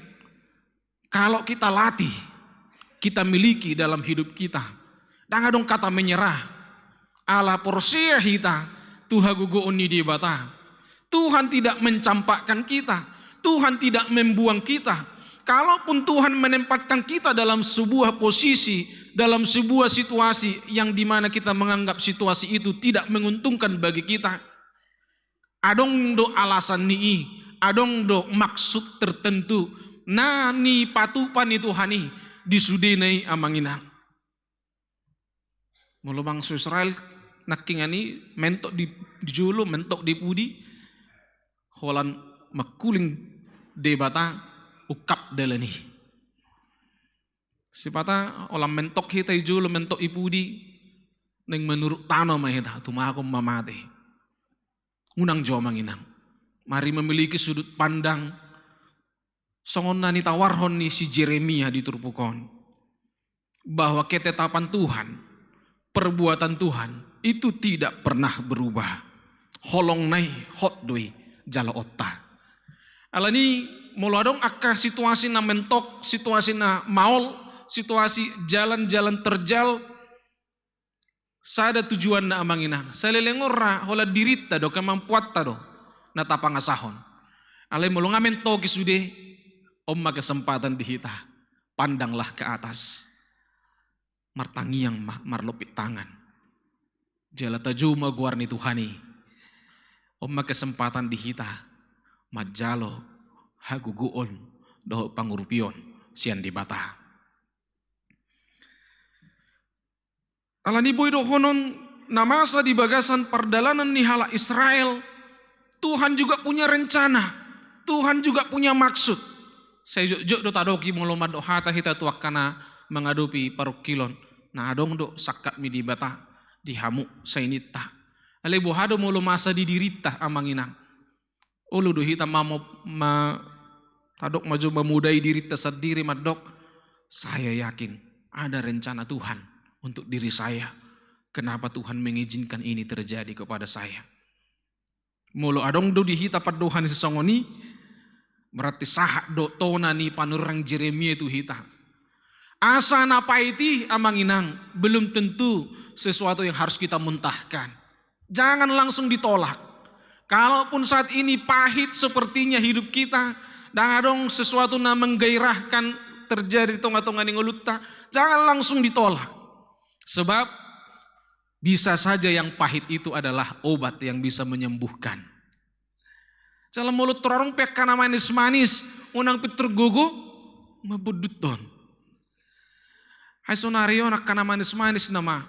kalau kita latih, kita miliki dalam hidup kita, ndang adong kata menyerah. Ala porsea hita tu hagogoon ni Debata. Tuhan tidak mencampakkan kita. Tuhan tidak membuang kita. Kalaupun Tuhan menempatkan kita dalam sebuah posisi, dalam sebuah situasi yang dimana kita menganggap situasi itu tidak menguntungkan bagi kita, adong do alasan ni i, adong do maksud tertentu na nipatupa ni Tuhan i di sudena i, amang inang. Molo bangso Israel nangkiningan i mentok di, di jolo, mentok di pudi, holan mangkuling Debata ungkap dalan i. Sipata holan mentok hita i jolo, mentok i pudi, naeng manuruk tano ma hita, tumagon ma mate. Unang jo, amang inang. Mari memiliki sudut pandang songon na nitawarhon ni si Jeremia di turpuk on, bahwa ketetapan Tuhan, perbuatan Tuhan itu tidak pernah berubah. Holongna i hot do i jaloonta. Alani, molo adong angka situasi na mentok, situasi na maol, situasi jalan-jalan terjal, sada tujuanna, amang inang, saleleng on ra holan dirinta do, kemampuanta do na tapangasahon. Alai molo nga mentok i sude, on ma kesempatan di hita. Pandanglah ke atas. Martangiang ma, marlompit tangan. Jala tajou ma goar ni Tuhan i. On ma kesempatan di hita manjalo hagogoon dohot pangurupion sian Debata. Alani boi dohonon na masa di bagasan pardalanan ni halak Israel, Tuhan juga punya rencana, Tuhan juga punya maksud. Sai jotjot do tadok i molo mandok hata hita tu angka na mangadopi parungkilon, na adong do sangkap ni Debata di hamu, sai ninta. Alai boha do molo masa di dirinta, amang inang? Olo do hita mamo-, ma-, tadok ma jo mamodai dirinta sandiri mandok, "Saya yakin ada rencana Tuhan untuk diri saya. Kenapa Tuhan mengizinkan ini terjadi kepada saya?" Molo adong do di hita pandohan sisongon i, berarti sahat do tona ni panurirang Jeremia tu hita. Asa na pait i, amang inang, belum tentu sesuatu yang harus kita muntahkan. Jangan langsung ditolak. Kalaupun saat ini pahit sepertinya hidup kita, dan adong sesuatu na menggairahkan terjadi di tonga-tonga ni ngolunta, jangan langsung ditolak. Sebab bisa saja yang pahit itu adalah obat yang bisa menyembuhkan. Jala molo tor adong pe angka na manis-manis, unang pintor gogo mambondut on. Ai sonari on angka na manis-manis nama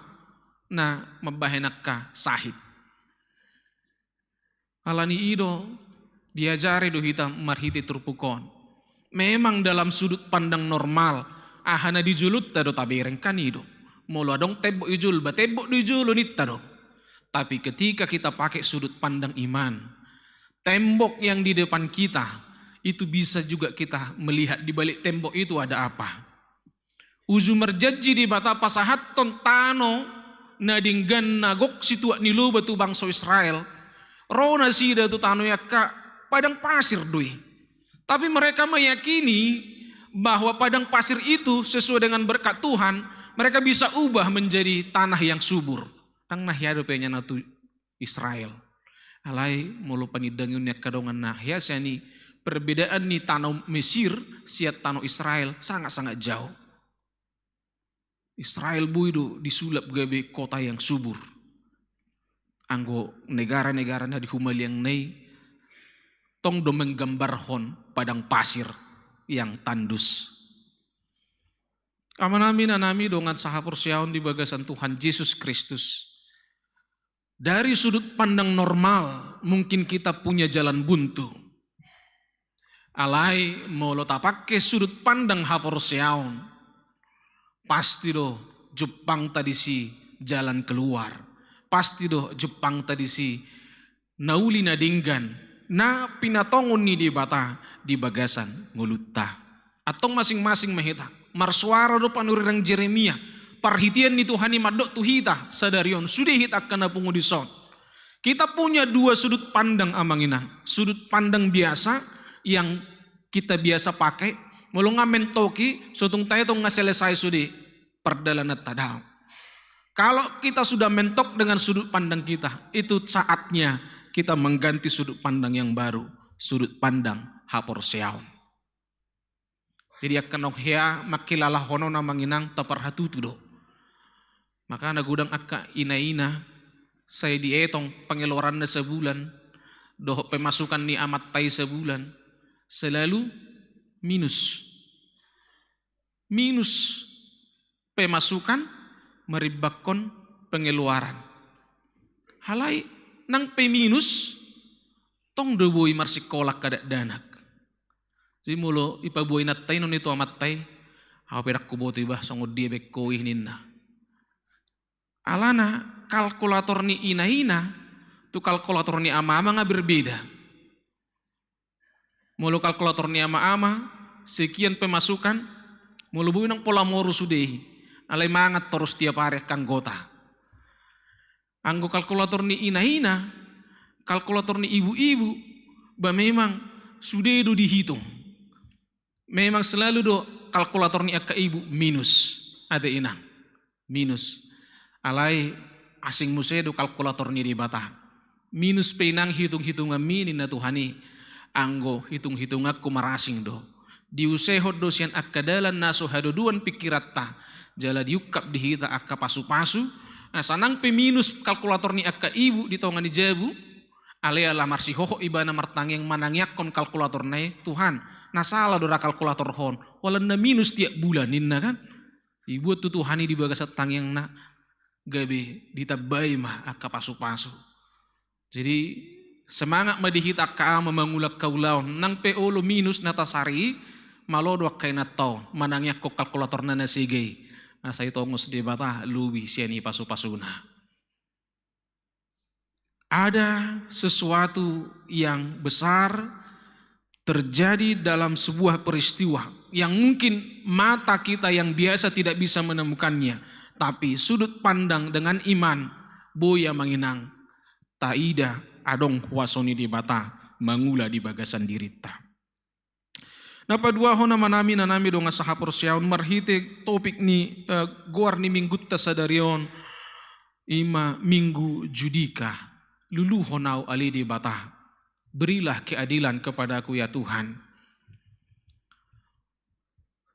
na mambahen angka sahit. Alani i do, diajari do hita marhite turpuk on. Memang dalam sudut pandang normal, aha na di jolonta do tabereng, kan i do. Molo adong tembok di jolo, ba tembok di jolo ninta do. Tapi ketika kita pakai sudut pandang iman, tembok yang di depan kita, itu bisa juga kita melihat di balik tembok itu ada apa. Uju marjanji Debata pasahathon tano na denggan na gok situak ni loba tu bangso Israel, ro nasida tu tano i angka padang pasir do i. Tapi mereka meyakini bahwa padang pasir itu sesuai dengan berkat Tuhan, mereka bisa ubah menjadi tanah yang subur. Ndang na hea dope nian tu Israel. Alai molo panindangion ni angka dongan na hea sian i, perbedaan ni tano Mesir sian tano Israel sangat-sangat jauh. Israel boi do disulap gabe kota yang subur. Anggo negara-negara na di humaliangna i tong do menggambarhon padang pasir yang tandus. Amanami, inanami, dongan sahaporseaon di bagasan Tuhan Jesus Kristus. Dari sudut pandang normal, mungkin kita punya jalan buntu. Alai molo tapake sudut pandang haporseaon, pasti do jumpangta disi jalan keluar. Pasti do jumpangta disi na uli na denggan na pinatongon ni Debata di bagasan ngolunta. Antong masing-masing ma hita. Marsuara do panurirang Jeremia. Parhitean ni Tuhan i mandok tu hita sadari on, sude hita angka na pungu dison. Kita punya dua sudut pandang, amang inang. Sudut pandang biasa yang kita biasa pakai, molo nga mentok i, so tung taetong nga selesai sude pardalananta, daong. Kalau kita sudah mentok dengan sudut pandang kita, itu saatnya kita mengganti sudut pandang yang baru, sudut pandang haporseaon. Jadi angka naung hea mangkilalahon on, amang inang, taparhatutu do. Makana godang angka ina-ina sai dietong pengeluaranna sabulan dohot pemasukan ni amatta i sabulan, selalu minus. Minus pemasukan marimbangkon pengeluaran. Alai nang pe minus, tong do boi marsikola angka dakdanak. Jadi molo ipaboa inanta i, ninna tu amatta i, "Au pe ndang huboto iba songon dia baen ho i," ninna. Alana kalkulator ni ina-ina tu kalkulator ni ama-ama nga berbeda. Molo kalkulator ni ama-ama, sekian pemasukan, molo boi nang pola moru sude i, alai mangan torus tiap ari angka anggota. Anggo kalkulator ni ina-ina, kalkulator ni ibu-ibu, ba memang sude do dihitung. Memang selalu do kalkulator ni angka ibu minus, ate inang. Minus. Alai asing muse do kalkulator ni Debata. Minus pe inang hitung-hitunganmi, ninna Tuhan i, anggo hitung-hitunganku marasing do. Diusehon do sian angka dalan na so hadodoan pingkiranta, jala diungkap di hita angka pasu-pasu, asa nang pe minus kalkulator ni angka ibu di tonga ni jabu, alai ala marsihohot ibana martangiang manangiangkon kalkulatorna i, "Tuhan, na sala do ra kalkulatorhon, holan na minus tiap bulan," ninna kan. Dibuat tu Tuhan i di bagasan tangiangna, gabe ditambai ma angka pasu-pasu. Jadi semangat ma di hita angka ama mangula angka ulaon, nang pe olo minus na tasari i, malo do angka inanta on manangiangkon kalkulatorna na sega i, asa ditongos Debata lobi sian i pasu-pasuna. Ada sesuatu yang besar terjadi dalam sebuah peristiwa yang mungkin mata kita yang biasa tidak bisa menemukannya, tapi sudut pandang dengan iman, boi amang inang, taida adong huaso ni Debata mangula di bagasan dirinta. Na paduahon, amanami, inanami, dongan sahaporseaon, marhite topik ni, eh, goar ni minggunta sadari on, ima Minggu Judika. Luluhon au ale Debata, berilah keadilan kepadaku ya Tuhan.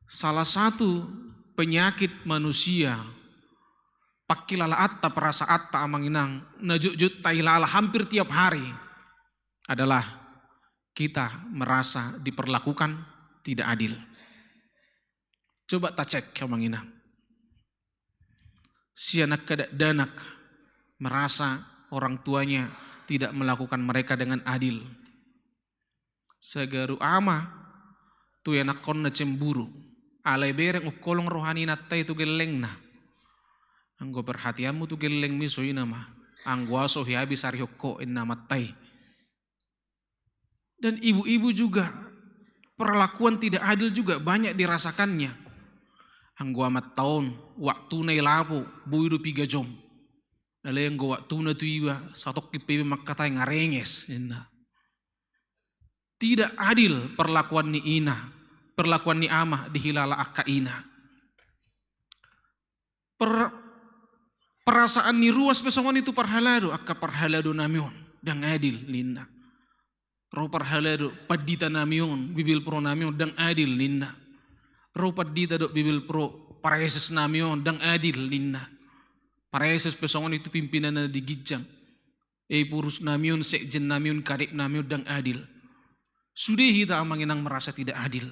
Salah satu penyakit manusia, pangkilalaanta, perasaanta, amang inang, na jotjot tahilala hampir tiap hari adalah kita merasa diperlakukan tidak adil. Coba tacek, amang inang. Sian angka dakdanak merasa orang tuanya tidak melakukan mereka dengan adil. Sagaru ama tu ianakkonna cemburu, alai bereng ungkolong roha ni inanta i tu gellengna. Anggo perhatianmu tu gellengmi, so ina ma. Anggo au, so hihabis arihon ho, ninna amanta i. Dan ibu-ibu juga, perlakuan tidak adil juga banyak dirasakannya. Anggo amanta on, waktuna i lapo, boi do piga jom. Alai anggo waktuna tu iba, satongkin pe iba mangkatai, nga renges, ninna. Tidak adil perlakuan ni ina, perlakuan ni ama dihilala angka ina. Per-, perasaan ni ruas pe songon i tu parhalado, angka parhaladonami on, ndang adil, ninna. Ro parhalado, panditanami on, bibelvrouw nami on, ndang adil, ninna. Ro pandita dohot bibelvrouw, praeses nami on, ndang adil, ninna. Praeses pe songon i tu pimpinanna di ginjang. Ephorus nami on, sekjen nami on, kadek nami on, ndang adil. Sude hita, amang inang, merasa tidak adil.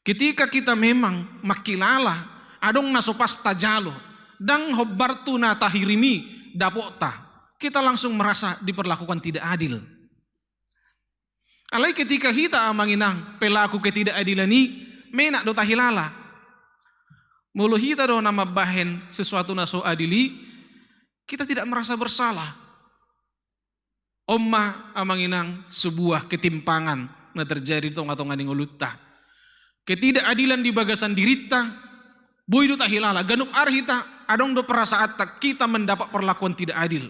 Ketika kita memang mangkilala adong na so pas tajalo, ndang hombar tu na tahirim i dapotna, kita langsung merasa diperlakukan tidak adil. Alai ketika hita, amang inang, pelaku ketidakadilan i, menak do tahilala. Molo hita do na mambahen sesuatu na so adil i, kita tidak merasa bersalah. On ma, amang inang, sebuah ketimpangan na terjadi di tonga-tonga ni ngolunta. Ketidakadilan di bagasan dirinta, boi do tahilala, ganup ari hita adong do perasaanta kita mendapat perlakuan tidak adil.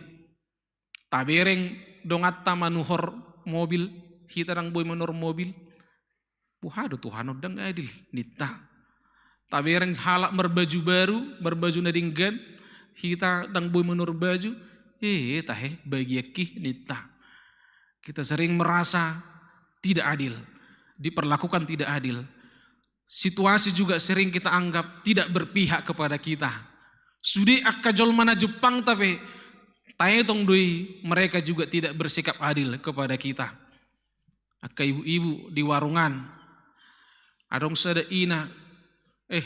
Tabereng donganta manuhor mobil, hita ndang boi manuhor mobil. Boha do Tuhan on, ndang adil, ninta. Tabereng halak marbaju baru, marbaju na denggan, hita ndang boi manuhor baju, eh, tahe, bagianki, ninta. Kita sering merasa tidak adil, diperlakukan tidak adil. Situasi juga sering kita anggap tidak berpihak kepada kita. Sude angka jolma na jumpangta pe, taetong do i, mereka juga tidak bersikap adil kepada kita. Angka ibu-ibu di warungan, adong sada ina, eh,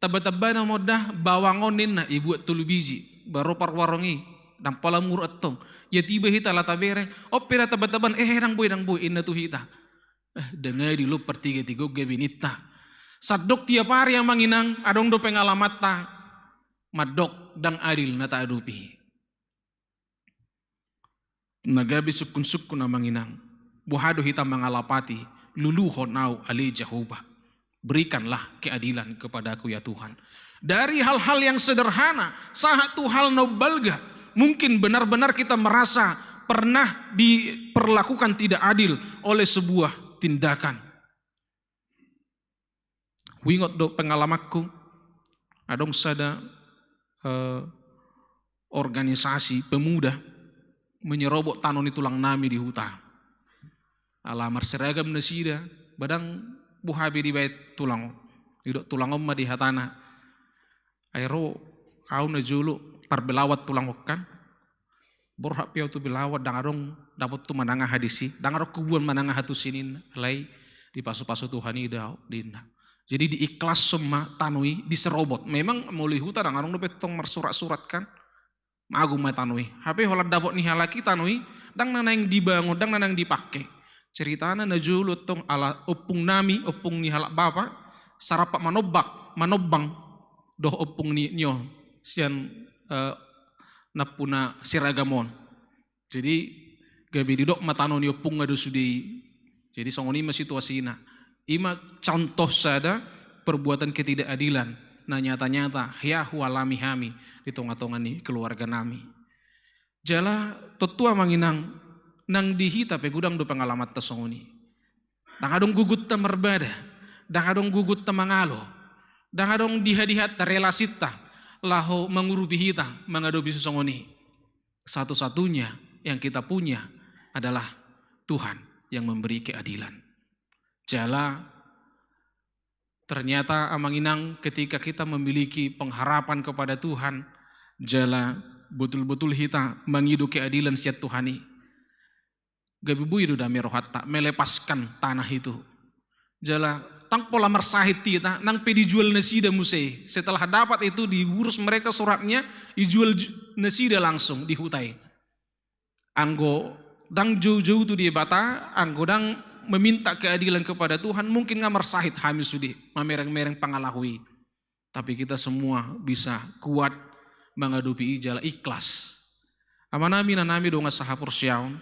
tamba-tamba nama on da, bawang on ninna, ibuat tolu biji, baru parwarung i, ndang pola muruk antong. Ia tiba hita ala tabereng, on pe da tamba-tamba on, eh, ndang boi, ndang boi, ninna tu hita. Eh, ndang adil on partiga-tiga on gabe ninta. Sandok tiap ari amang inang, adong do pengalamanta, mandok ndang adil na taadopi. Na gabe sungkun-sungkun amang inang, boha do hita mangalapati, luluhon au ale Jahowa. Berikanlah keadilan kepadaku ya Tuhan. Dari hal-hal yang sederhana, sahat tu hal na umbalga, mungkin benar-benar kita merasa pernah diperlakukan tidak adil oleh sebuah tindakan. Huingot do pengalamanku, adong sada, eh, organisasi pemuda menyerobot tano ni tulang nami di huta. Ala marseragam nasida, ba ndang boha be dibaen tulang on. Didok tulang on ma di hatana, ai ro au najolo parbelawan tulang on kan. Borhat pe au tu belawan, ndang adong dapot tu manang aha disi, ndang adong kubuan manang aha tusi ninna, alai dipasu-pasu Tuhan i do au ninna. Jadi diikhlashon ma tano i, diserobot. Memang molo di huta ndang adong dope tong marsurat-surat kan. Mago ma tano i. Hape holan dapot ni halak i tano i, ndang na naeng dibangun, ndang na naeng dipake. Ceritana najolo tong ala ompung nami, ompung ni halak bapa, sarampak manombak, manombang dohot ompung ni, ni on, sian, eh, nampuna seragam on. Jadi gabe didok ma tano ni ompungna do sude i. Jadi songon i ma situasina. I ma contoh sada perbuatan ketidakadilan na nyata-nyata hea hualami hami di tonga-tonga ni keluarga nami. Jala tontu amang inang, nang di hita pe godang do pengalamanta songon i. Ndang adong gugunta marbada, ndang adong gugunta mangalo, ndang adong diha-dihanta relasinta laho mangurupi hita mangadopi songon i. Satu-satunya yang kita punya adalah Tuhan yang memberi keadilan. Jala ternyata amang inang, ketika kita memiliki pengharapan kepada Tuhan, jala betul-betul hita mangido keadilan sian Tuhan i, gabe boi do dame rohanta melepaskan tanah itu. Jala ndang pola marsahit hita, nang pe dijual nasida muse. Setelah dapat itu, diurus mereka suratnya, dijual ju-, nasida langsung di huta i. Anggo ndang jou-jou tu Debata, anggo ndang meminta keadilan kepada Tuhan, mungkin nga marsahit hami sude, mamereng-mereng pangalaho i. Tapi kita semua bisa kuat mangadopi i jala ikhlas. Amanami, inanami, dongan sahaporseaon,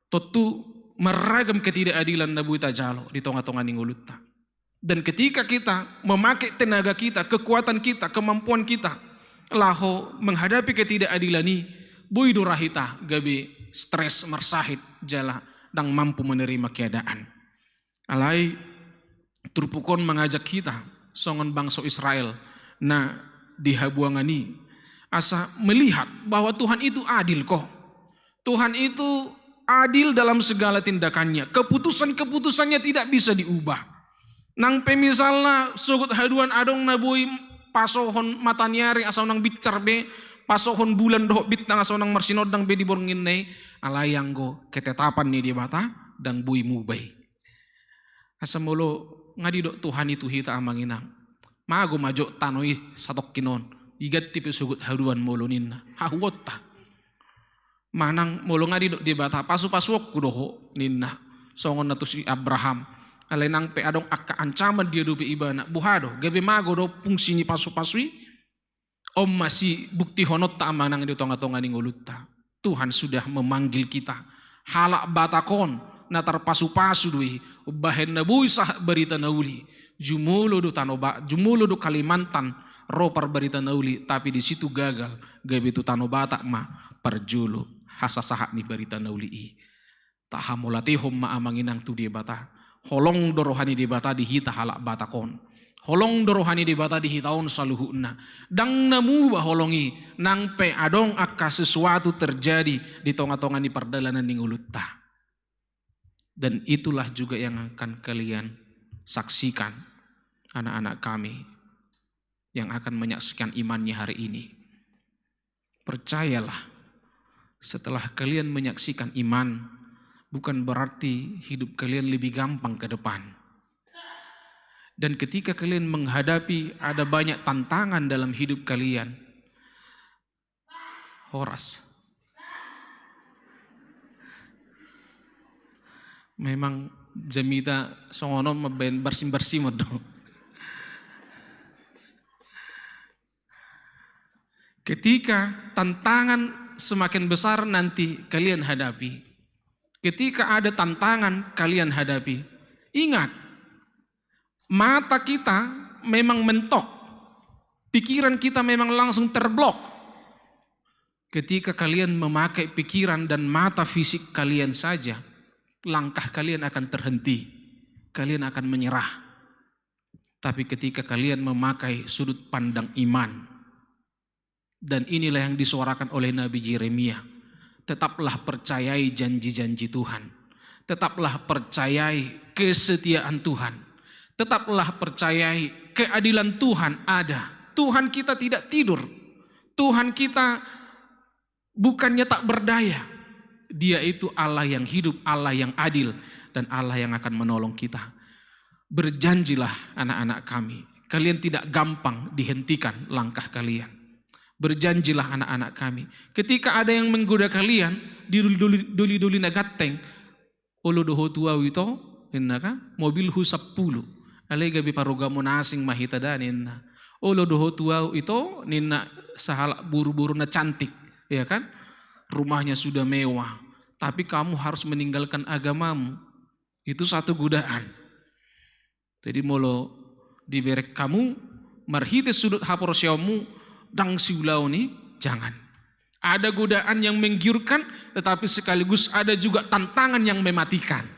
tontu marragam ketidakadilan na boi tajalo di tonga-tonga ni ngolunta. Dan ketika kita memakai tenaga kita, kekuatan kita, kemampuan kita, laho menghadapi ketidakadilan i, boi do ra hita gabe stres, marsahit, jala ndang mampu menerima keadaan. Alai turpuk on mangajak hita songon bangso Israel na di habuangan i, asa melihat bahwa Tuhan itu adil ko. Tuhan itu adil dalam segala tindakannya. Keputusan-keputusannya tidak bisa diubah. Nang pe misalna sogot haduan adong na boi pasohon mataniari asa unang binsar be, pasohon bulan dohot bintang asa unang marsinondang be di bornginna i, alai anggo ketetapan ni Debata ndang boi muba i. Asa molo nga didok Tuhan i tu hita amang inang, mago ma jolo tano i satongkin on, diganti pe sogot haduan molo ninna, hahuonta. Manang molo nga didok Debata, pasu-pasuonku do ho ninna, songon na tu si Abraham. Alai nang pe adong angka ancaman diadopi ibana, boha do, gabe mago do fungsi ni pasu-pasu i? On ma sibuktihononta amang inang di tonga-tonga ni ngolunta. Tuhan sudah memanggil kita. Halak Batak on na tarpasu-pasu do i, umbahen na boi sahat barita na uli. Jumolo do Tano Ba-, jumolo do Kalimantan ro parbarita na uli, tapi di situ gagal, gabe tu Tano Batak ma parjolo hasasahat ni barita na uli i. Tahamauliatehon ma amang inang tu Debata. Holong do roha ni Debata di hita halak Batak on. Holong do roha ni Debata di hita on saluhutna. Ndang na muba holong i, nang pe adong angka sesuatu terjadi di tonga-tonga ni pardalanan ni ngolunta. Dan itulah juga yang akan kalian saksikan, anak-anak kami yang akan menyaksikan imannya hari ini. Percayalah, setelah kalian menyaksikan iman, bukan berarti hidup kalian lebih gampang ke depan. Dan ketika kalian menghadapi ada banyak tantangan dalam hidup kalian, horas. Memang jamita songon on mambaen barsim-barsim do. Ketika tantangan semakin besar nanti kalian hadapi, ketika ada tantangan kalian hadapi, ingat, mata kita memang mentok, pikiran kita memang langsung terblok. Ketika kalian memakai pikiran dan mata fisik kalian saja, langkah kalian akan terhenti, kalian akan menyerah. Tapi ketika kalian memakai sudut pandang iman, dan inilah yang disuarakan oleh Nabi Yeremia, tetaplah percayai janji-janji Tuhan. Tetaplah percayai kesetiaan Tuhan. Tetaplah percayai keadilan Tuhan ada. Tuhan kita tidak tidur. Tuhan kita bukannya tak berdaya. Dia itu Allah yang hidup, Allah yang adil, dan Allah yang akan menolong kita. Berjanjilah, anak-anak kami, kalian tidak gampang dihentikan langkah kalian. Berjanjilah, anak-anak kami, ketika ada yang menggoda kalian, di doli-doli, doli-doli na ganteng, "Olo do ho tu ahu ito," ninna kan, "mobilhu sampulu. Alai gabe parugamo na asing ma hita da," ninna. "Olo do ho tu ahu ito," ninna, "sahalak boru-boru na cantik, ya kan? Rumahnya sudah mewah, tapi kamu harus meninggalkan agamamu." Itu satu godaan. Jadi molo dibereng hamu marhite sudut haporseaonmu, ndang siulaon i, jangan. Ada godaan yang menggiurkan, tetapi sekaligus ada juga tantangan yang mematikan.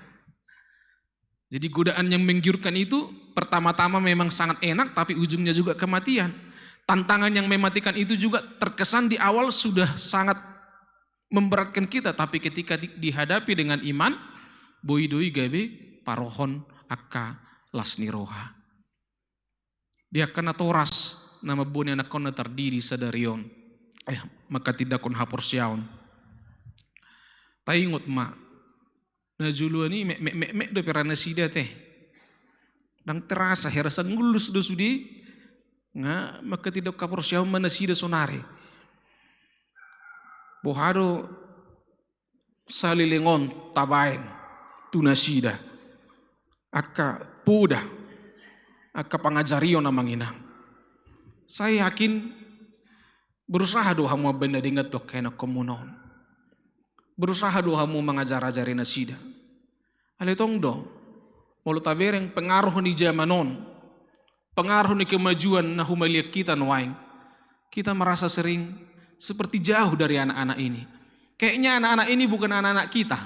Jadi godaan yang menggiurkan itu pertama-tama memang sangat enak, tapi ujungnya juga kematian. Tantangan yang mematikan itu juga terkesan di awal sudah sangat memberatkan kita, tapi ketika di-, dihadapi dengan iman, boi do i gabe parohon angka las ni roha. Di angka natoras na mamboan anakkonna tardidi sadari on, eh, mangkatindangkon haporseaon. Taingot ma, na joloan i mek, mek, mek, mek dope ra nasida te. Ndang terasa, hera sangullus do sude, nga mangkatindangkon haporseaon ma nasida sonari. Boha do saleleng on tabaen tu nasida angka poda, angka pangajarion, amang inang. Saya yakin berusaha do hamu mambaen na denggan tu angka ianakhonmuna on. Berusaha do hamu mangajar-ajari nasida. Alai tong do, molo tabereng pengaruh ni jaman on, pengaruh ni kemajuan na humaliang hita nuaeng, kita merasa sering seperti jauh dari anak-anak ini. Kayaknya anak-anak ini bukan anak-anak kita.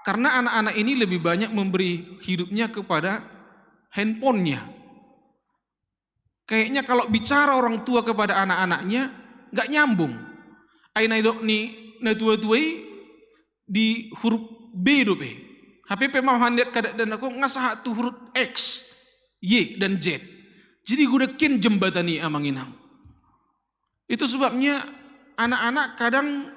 Karena anak-anak ini lebih banyak memberi hidupnya kepada handphonenya. Kayaknya kalau bicara orang tua kepada anak-anaknya, nggak nyambung. Ai na didok ni natua-tua i di huruf B dope. Hape pe ma hande kada dan aku nga sahat tu huruf X, Y, dan Z. Jadi godang hian jembatan i, amang inang. Itu sebabnya anak-anak kadang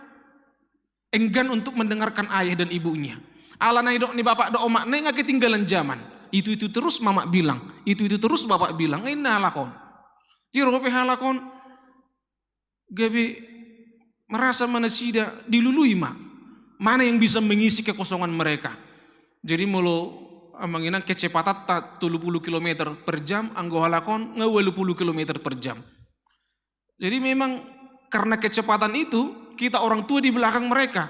enggan untuk mendengarkan ayah dan ibunya. Ala na didok ni bapak dohot omakna i nga ketinggalan zaman. Itu-itu terus mamak bilang, itu-itu terus bapak bilang, nga inna halak on. Jiro pe halak on, gabe merasa ma nasida dilului ma. Mana yang bisa mengisi kekosongan mereka? Jadi molo, amang inang, kecepatanta tolu pulu kilometer per jam, anggo halak on nga ualu pulu kilometer per jam. Jadi memang karena kecepatan itu, kita orang tua di belakang mereka.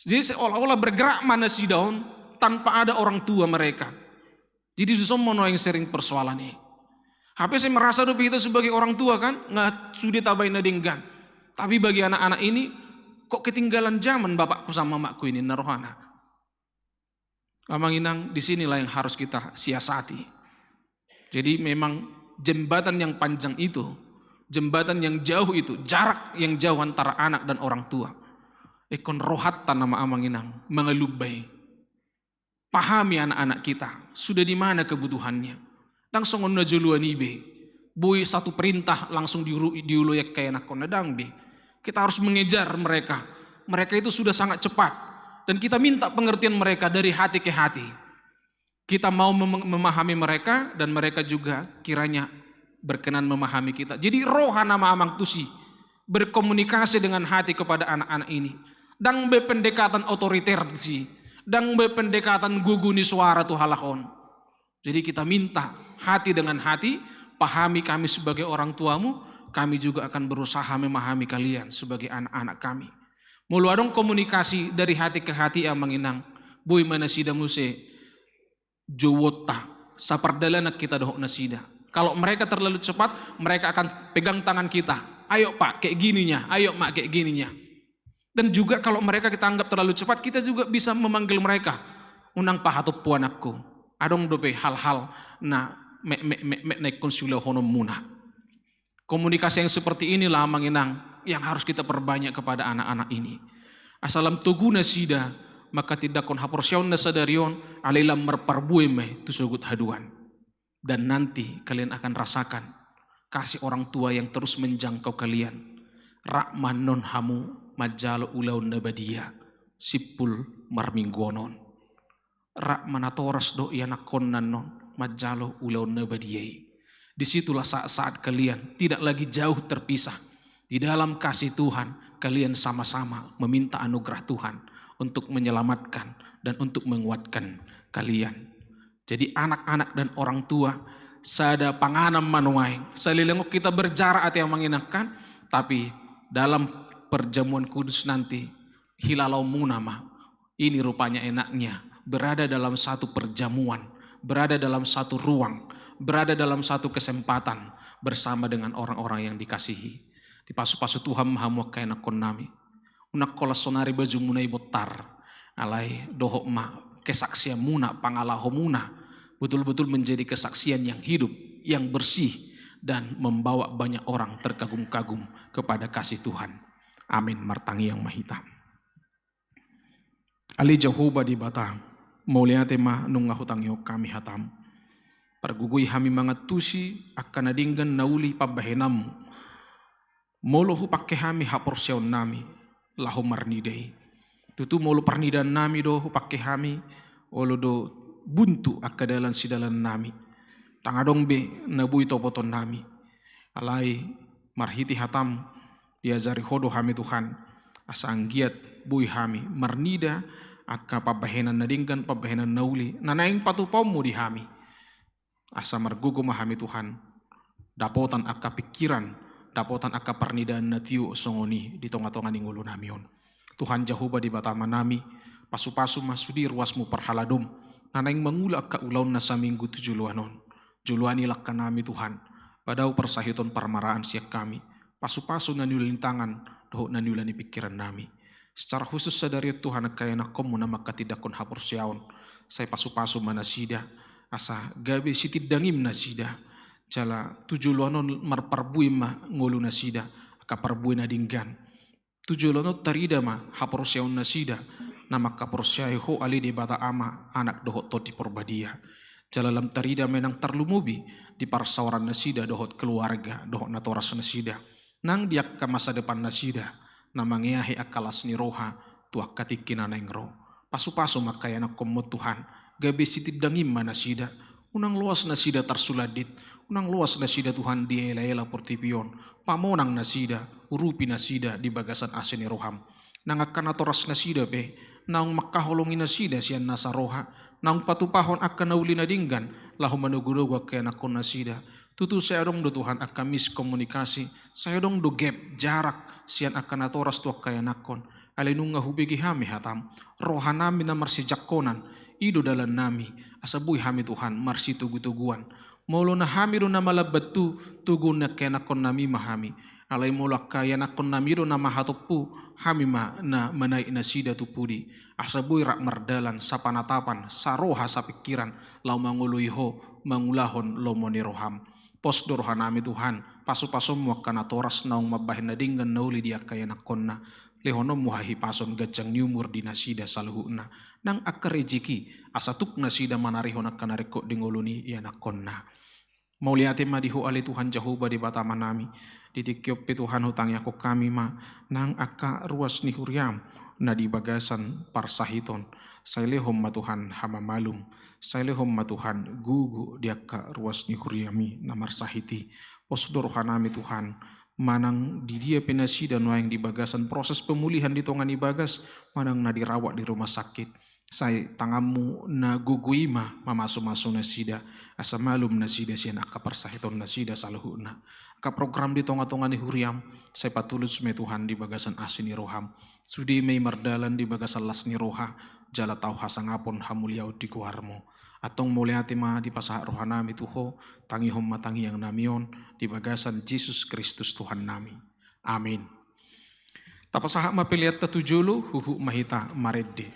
Jadi seolah-olah bergerak ma nasida on tanpa ada orang tua mereka. Jadi dison ma nuaeng sering persoalan i. Hape sai merasa dope hita sebagai orang tua kan, nga sude tabaen na denggan. Tapi bagi anak-anak ini, kok ketinggalan zaman bapakku sama mamakku ini, ninna rohana. Amang inang, di sinilah yang harus kita siasati. Jadi memang jembatan yang panjang itu, jembatan yang jauh itu, jarak yang jauh antara anak dan orang tua, ingkon rohanta nama, amang inang, mangalumbai. Pahami anak-anak kita, sudah di mana kebutuhannya. Ndang songon na joloan i be, boi satu perintah langsung diulu-, diului angka ianakhonna, ndang be. Kita harus mengejar mereka. Mereka itu sudah sangat cepat. Dan kita minta pengertian mereka dari hati ke hati. Kita mau mem-, memahami mereka dan mereka juga kiranya berkenan memahami kita. Jadi roha nama amang tusi berkomunikasi dengan hati kepada anak-anak ini. Ndang be pendekatan otoriter tusi. Ndang be pendekatan gugu ni suara tu halak on. Jadi kita minta hati dengan hati, pahami kami sebagai orang tuamu, kami juga akan berusaha memahami kalian sebagai anak-anak kami. Molo adong komunikasi dari hati ke hati, amang inang, boi ma nasida muse jouonta, sapardalanan kita dohot nasida. Kalau mereka terlalu cepat, mereka akan pegang tangan kita. Ayo pak, kayak gininya, ayo mak, kayak gininya. Dan juga kalau mereka kita anggap terlalu cepat, kita juga bisa memanggil mereka. Unang pahatompu anakku. Adong dope hal-hal na mek mek mek mek na ingkon siulahononmuna. Komunikasi yang seperti inilah, amang inang, yang harus kita perbanyak kepada anak-anak ini. Asa lam togu nasida manghatindanghon haporseaon na sadari on, alai lam marparbue ma i tu sogot haduan. Dan nanti kalian akan rasakan kasih orang tua yang terus menjangkau kalian. Rap ma annon hamu manjalo ulaon na badia, simpul marmingguon on. Rap ma natoras dohot ianakhonna annon manjalo ulaon na badia i. Disitulah saat-saat kalian tidak lagi jauh terpisah. Di dalam kasih Tuhan, kalian sama-sama meminta anugerah Tuhan untuk menyelamatkan dan untuk menguatkan kalian. Jadi anak-anak dan orang tua sada panganan ma nuaeng. Saleleng on kita berjarak ate amang inang kan, tapi dalam perjamuan kudus nanti hilalaonmuna ma. Ini rupanya enaknya berada dalam satu perjamuan, berada dalam satu ruang, berada dalam satu kesempatan bersama dengan orang-orang yang dikasihi. Dipasu-pasu Tuhan ma hamu angka ianakhon nami. Unang holan sonari bajumuna i bontar, alai dohot ma kesaksianmuna, pangalahomuna, betul-betul menjadi kesaksian yang hidup, yang bersih, dan membawa banyak orang terkagum-kagum kepada kasih Tuhan. Amin. Martangiang ma hita. Ale Jahowa Debata, mauliate ma nunga hutangihon hami hatam. Pargogoi hami mangantusi angka na denggan na uli pambahenanmu. Molo hupangke hami haporseaon nami laho marnida i. Tutu molo parnidaan nami do hupangke hami, olo do buntu angka dalan sidalan nami. Ndang adong be na boi topoton nami. Alai marhite hatam diajari ho do hami Tuhan, asa anggiat boi hami marnida angka pambahenan na denggan, pambahenan na uli na naeng patupaonmu di hami. Asa margogo ma hami Tuhan, dapotan angka pingkiran, dapotan angka parnidaan na tio songon i di tonga-tonga ni ngolu nami on. Tuhan Jahowa Debata Ama nami, pasu-pasu ma sude ruasmu parhaladom na naeng mangula angka ulaon na saminggu tu joloan on. Joloani langka nami Tuhan, padao parsahiton parmaraan sian hami, pasu-pasu na niula ni tangan dohot na niula ni pingkiran nami. Secara khusus sadari on Tuhan angka ianakhonmu na manghatindanghon haporseaon, sai pasu-pasu ma nasida, asa gabe sitindangim nasida, jala tu joloan on marparbue ma ngolu nasida angka parbue na denggan. Tu joloan on tarida ma haporseaon nasida na manghaporseai ho ale Debata Ama, Anak dohot Tondi Porbadia. Jala lam tarida ma i nang tarlumobi di parsaoran nasida dohot keluarga dohot natoras nasida. Nang di angka masa depan nasida na mangeahi angka las ni roha tu angka tingki na naeng ro. Pasu-pasu ma angka ianakhonmu Tuhan, gabe sitindangim ma nasida. Unang loas nasida tarsulandit, unang loas nasida Tuhan diela-ela portibi on. Pamonang nasida, urupi nasida di bagasan asi ni roham. Nang angka natoras nasida pe, naung mangkaholongi nasida sian nasa roha, naung patupahon angka na uli na denggan laho manogu-nogu angka ianakhon nasida. Tutu sai adong do Tuhan angka miskomunikasi, sai adong do gap, jarak sian angka natoras tu angka ianakhon. Alai nunga hubege hami hatam, roha nami na marsijangkonan, i do dalan nami, asa boi hami Tuhan marsitogu-toguan. Molo na hami do na malambat tu, toguon ni angka ianakhon nami ma hami. Alai molo angka ianakhon nami do na mahatompu, hami ma na manaek nasida tu pudi. Asa boi rap mardalan sapanatapan, saroha sapingkiran, laho mangoloi ho, mangulahon lomo ni roham. Pos do roha nami Tuhan, pasu-pasonmu angka natoras naung mambahen na denggan na uli di angka ianakhonna. Lehononmu hahipason ganjang ni umur di nasida saluhutna. Nang angka rejeki, asa tuk nasida manarihon angka na ringkot di ngolu ni ianakhonna. Mauliate ma di Ho ale Tuhan Jahowa Debata Amanami. Di tingki on pe Tuhan hutangiangkon hami ma nang angka ruas ni huriaM na di bagasan parsahiton. Sai lehon ma Tuhan hamamalum. Sai lehon ma Tuhan gogo di angka ruas ni huriaMi na marsahit i. Pos do rohanami Tuhan, manang di dia pe nasida nuaeng di bagasan proses pemulihan di tonga ni bagas, manang na dirawat di rumah sakit. Sai tanganMu na gogo i ma mamasumasu nasida, asa malum nasida sian angka parsahiton nasida saluhutna. Angka program di tongatonga ni huriaM, sai patulus ma i Tuhan di bagasan asi ni rohaM. Sude ma i mardalan di bagasan las ni roha, jala tau hasangapon hamuliaon di goarMu. Antong mauliate ma dipasahat rohanami tu Ho, tangihon ma tangiangnami on di bagasan Jesus Kristus Tuhannami. Amin. Tapasahat ma peleanta tu jolo, huhut ma hita marende.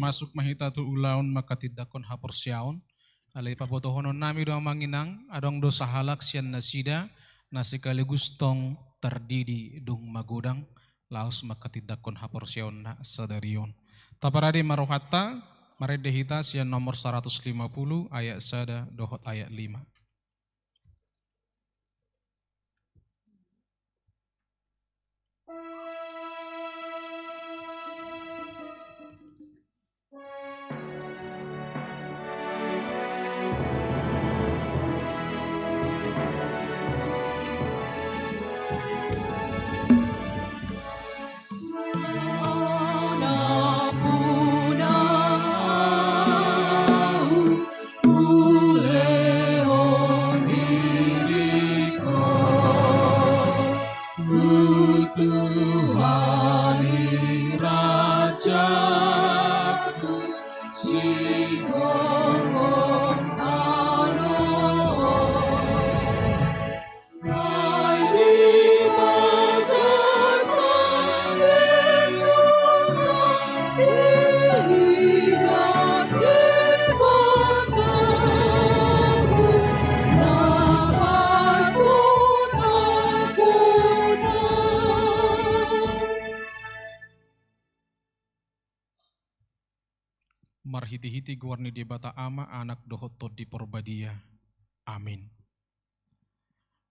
Masuk ma hita tu ulaon manghatindanghon haporseaon. Alai pabotohonon nami do, amang inang, adong do sahalak sian nasida na sekaligus tong tardidi dung magodang laos manghatindanghon haporseaonna sadari on. Taparade ma rohanta, marende hita sian nomor saratus lima puluh, ayat sada dohot ayat lima. Tuhan i rajaku, sigomgom tano. Ai di bagasan Jesus, iringan Debata, na pasu na godang. Marhitehite goar ni Debata Ama, Anak dohot Tondi Porbadia. Amin.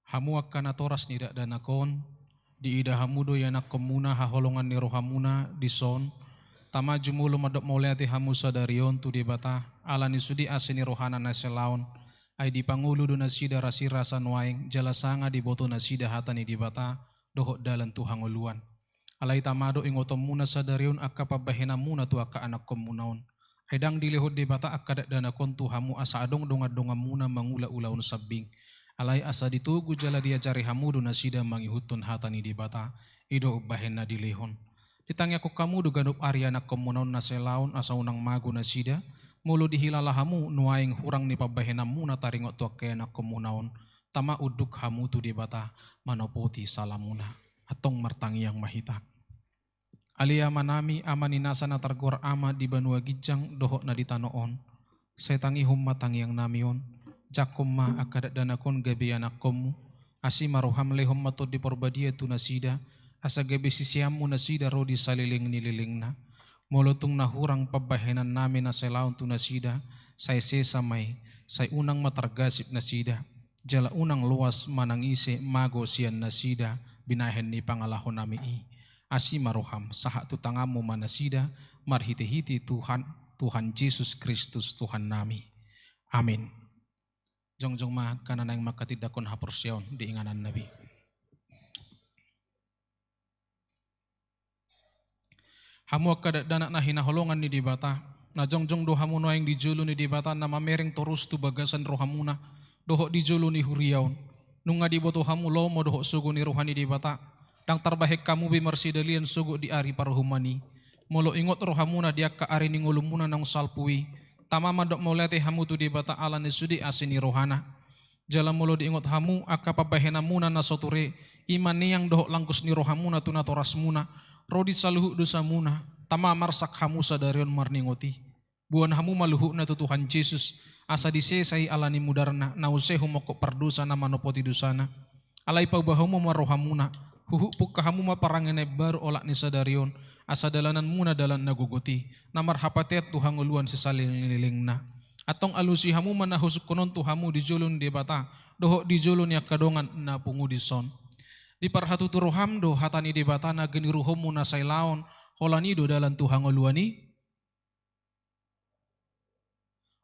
Hamu angka natoras ni dakdanak on, diida hamu do ianakkonmuna haholongan ni rohamuna dison. Tama jumolo mandok mauliate hamu sadari on tu Debata, ala ni sude asi ni rohana na salaon. Ai dipangolu do nasida rasirasa nuaeng, jala sanga diboto nasida hata ni Debata dohot dalan tu hangoluan. Alai tama do ingotonmuna sadari on angka pambahenanmuna tu angka anakkonmuna on. Ai ndang dilehon Debata angka dakdanak on tu hamu asa adong dongandonganmuna mangula ulaon sambing. Alai asa ditogu jala diajari hamu do nasida mangihuthon hata ni Debata, i do umbahen na dilehon. Ditangiangkon hamu do ganup ari anakkonmuna on na salaon asa unang mago nasida, molo dihilala hamu nuaeng hurang ni pambahenanmuna taringot tu angka anakkonmuna on, tama unduk hamu tu Debata manopoti salamuna. Antong martangiang ma hita. Ale Amanami, Ama ni nasa na targoar Ama di banua ginjang dohot na di tano on, sai tangihon ma tangiangnami on, jangkon ma angka dakdanak on gabe ianakkonmu, asi ma roham lehon ma Tondi Porbadia tu nasida, asa gabe siseanmu nasida ro di saleleng ni lelengna. Molo tung na hurang pambahenannami na salaon tu nasida, sai sesa ma i, sai unang ma targasip nasida, jala unang loas manang ise mago sian nasida binahen ni pangalahonami i. Asi ma roham, sahat tu tanganmu ma nasida, marhitehite Tuhan, Tuhan Jesus Kristus Tuhannami. Amin. Jongjong ma angka na naeng manghatindanghon haporseaon di ingananna be. Hamu angka dakdanak na hinaholongan ni Debata, na jongjong do hamu nuaeng di jolo ni Debata na mamereng torus tu bagasan rohamuna dohot di jolo ni huria on. Nunga diboto hamu lomo dohot sogo ni roha ni Debata, ndang tarbahen hamu be marsidalian sogot di ari paruhuman i. Molo ingot rohamuna di angka ari ni ngolumuna naung salpu i, tama mandok mauliate hamu tu Debata ala ni sude asi ni rohana. Jala molo diingot hamu angka pambahenanmuna na so ture, i ma neang dohot langkus ni rohamuna tu natorasmuna, ro di saluhut dosamuna, tama marsak hamu sadari on marningot i. Boan hamu ma luhutna tu Tuhan Jesus, asa disesa i ala ni mudarna, na use humongkop pardosa na manopoti dosana. Alai pauba hamu ma rohamuna, huhut pungka hamu ma parange na imbaru olat ni sadari on, asa dalananmuna dalan na gogot i, na marhapatean tu hangoluan sisaleleng ni lelengna. Antong alusi hamu ma na husungkun on tu hamu di jolo ni Debata, dohot di jolo ni angka dongan na pungu dison. Diparhatutu roham do hata ni Debata na geniruhonmu na sai laon, holan i do dalan tu hangoluan i?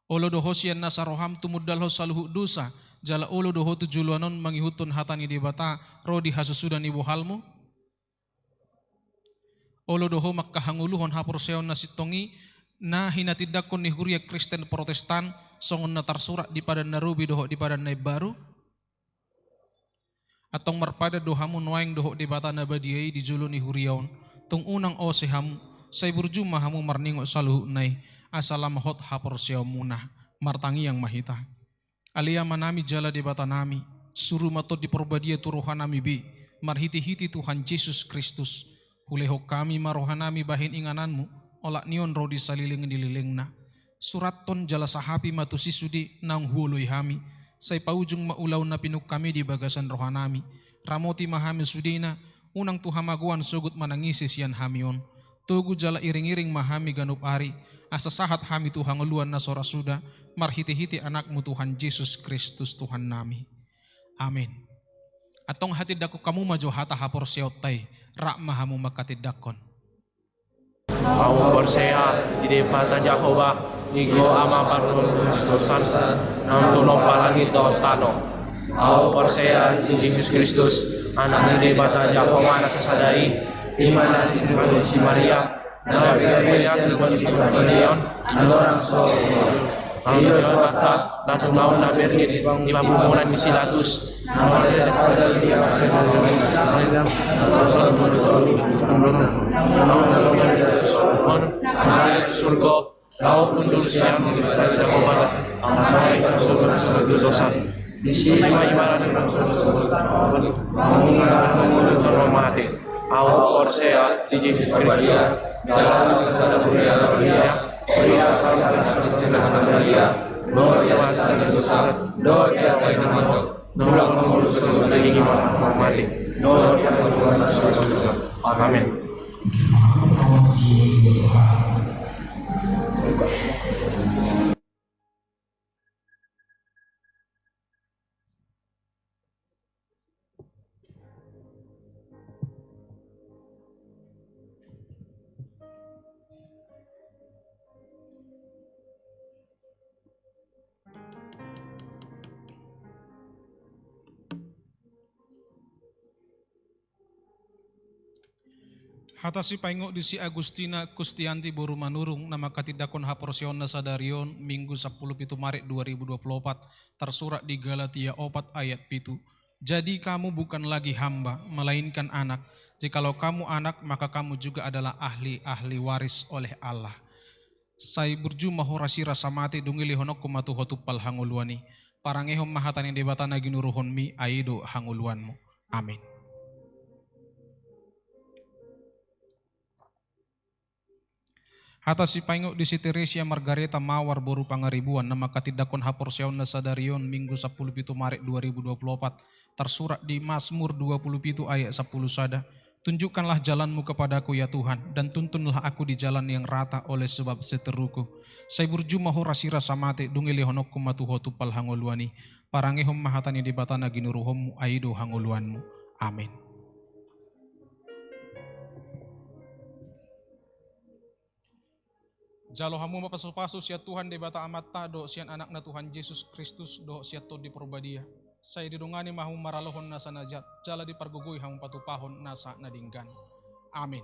Olo do ho sian nasa roham tumundalhon saluhut dosa, jala olo do ho tu joloan on mangihuthon hata ni Debata ro di hasusuda ni bohalmu? Olo do ho mangkahangoluhon haporseaon na sintong i, na hinatindanghon ni huria Kristen Protestan, songon na tarsurat di Padan na Robi dohot di Padan na Imbaru? Antong marpadan do hamu nuaeng dohot Debata na badia i di jolo ni huria on, tung unang ose hamu, sai burju ma hamu marningot saluhutna i, asa lam hot haporseaonmuna. Martangiang ma hita. Ale Amanami jala Debatanami, suru ma Tondi Porbadia tu rohanami be, marhitehite Tuhan Jesus Kristus, hulehon hami ma rohanami bahen ingananmu, Olat ni on ro di saleleng ni lelengna. Surathon jala sahapi ma tusi sude naung huoloi hami, sai paujung ma ulaon na pinungka-Mi di bagasan rohanami. Ramoti ma hami sudena, unang tu hamagoan sogot manangisi sian hami on. Togu jala iring-iring ma hami ganup ari, asa sahat hami tu hangoluan na so ra suda, marhite-hite Anak-Mu Tuhan Jesus Kristus Tuhannami. Amin. Antong hatindanghon hamu ma jo hata haporseaonta i, rap ma hamu manghatindanghon. Ahu porsea di Debata Jahowa, igo Ama pardomudosan, naung tumompa langit dohot tano. Ahu porsea di Jesus Kristus, Anak ni Debata Jahowa na sasada i, i ma na tinumpak ni si Maria, na pinaribur sian Pontius Pilatus, andorang so Ahu porsea di Debata, na tumaon na bernit di pamumunan ni si Pilatus, na marhite surgo, laho hundul sian Debata Jahowa, Ama pardomudosan. Disi ma ibana mate. Ahu porsea di Jesus Kristus, jala na sasada Huria Badia, Huria Patriark, Huria Patriark, Huria Patriark, Huria Patriark. Amin. Hata sipaingot di si Agustina Kustianti boru Manurung, na manghatindanghon haporseaonna sadari on, Minggu sampulu pitu Maret dua ribu dua puluh opat, tarsurat di Galatia opat ayat pitu. Jadi kamu bukan lagi hamba, melainkan anak. Jikalau kamu anak, maka kamu juga adalah ahli-ahli waris oleh Allah. Sai burju ma ho rasirasa mate, dung i lehononku ma tu ho tumpal hangoluan i. Parangehon ma hata ni Debata na ginuruhonmi, ai i do hangoluanmu. Amin. Hata sipaingot di si Teresia Margareta Mawar boru Pangaribuan, na manghatindanghon haporseaonna sadari on, Minggu sampulu pitu Maret dua ribu dua puluh opat, tarsurat di Mazmur dua puluh pitu ayat sampulu sada. Tunjukkanlah jalanmu kepadaku, ya Tuhan, dan tuntunlah aku di jalan yang rata oleh sebab seteruku. Sai burju ma ho rasirasa mate, dung i lehononku ma tu ho tumpal hangoluan i. Parangehon ma hata ni Debata na ginuruhonmu, ai i do hangoluanmu. Amin. Jalo hamu ma pasupasu sian Tuhan Debata Amanta, dohot sian Anakna Tuhan Jesus Kristus, dohot sian Tondi Porbadia. Sai didongani ma hamu maralohon nasa na jat, jala dipargogoi hamu patupahon nasa na denggan. Amin.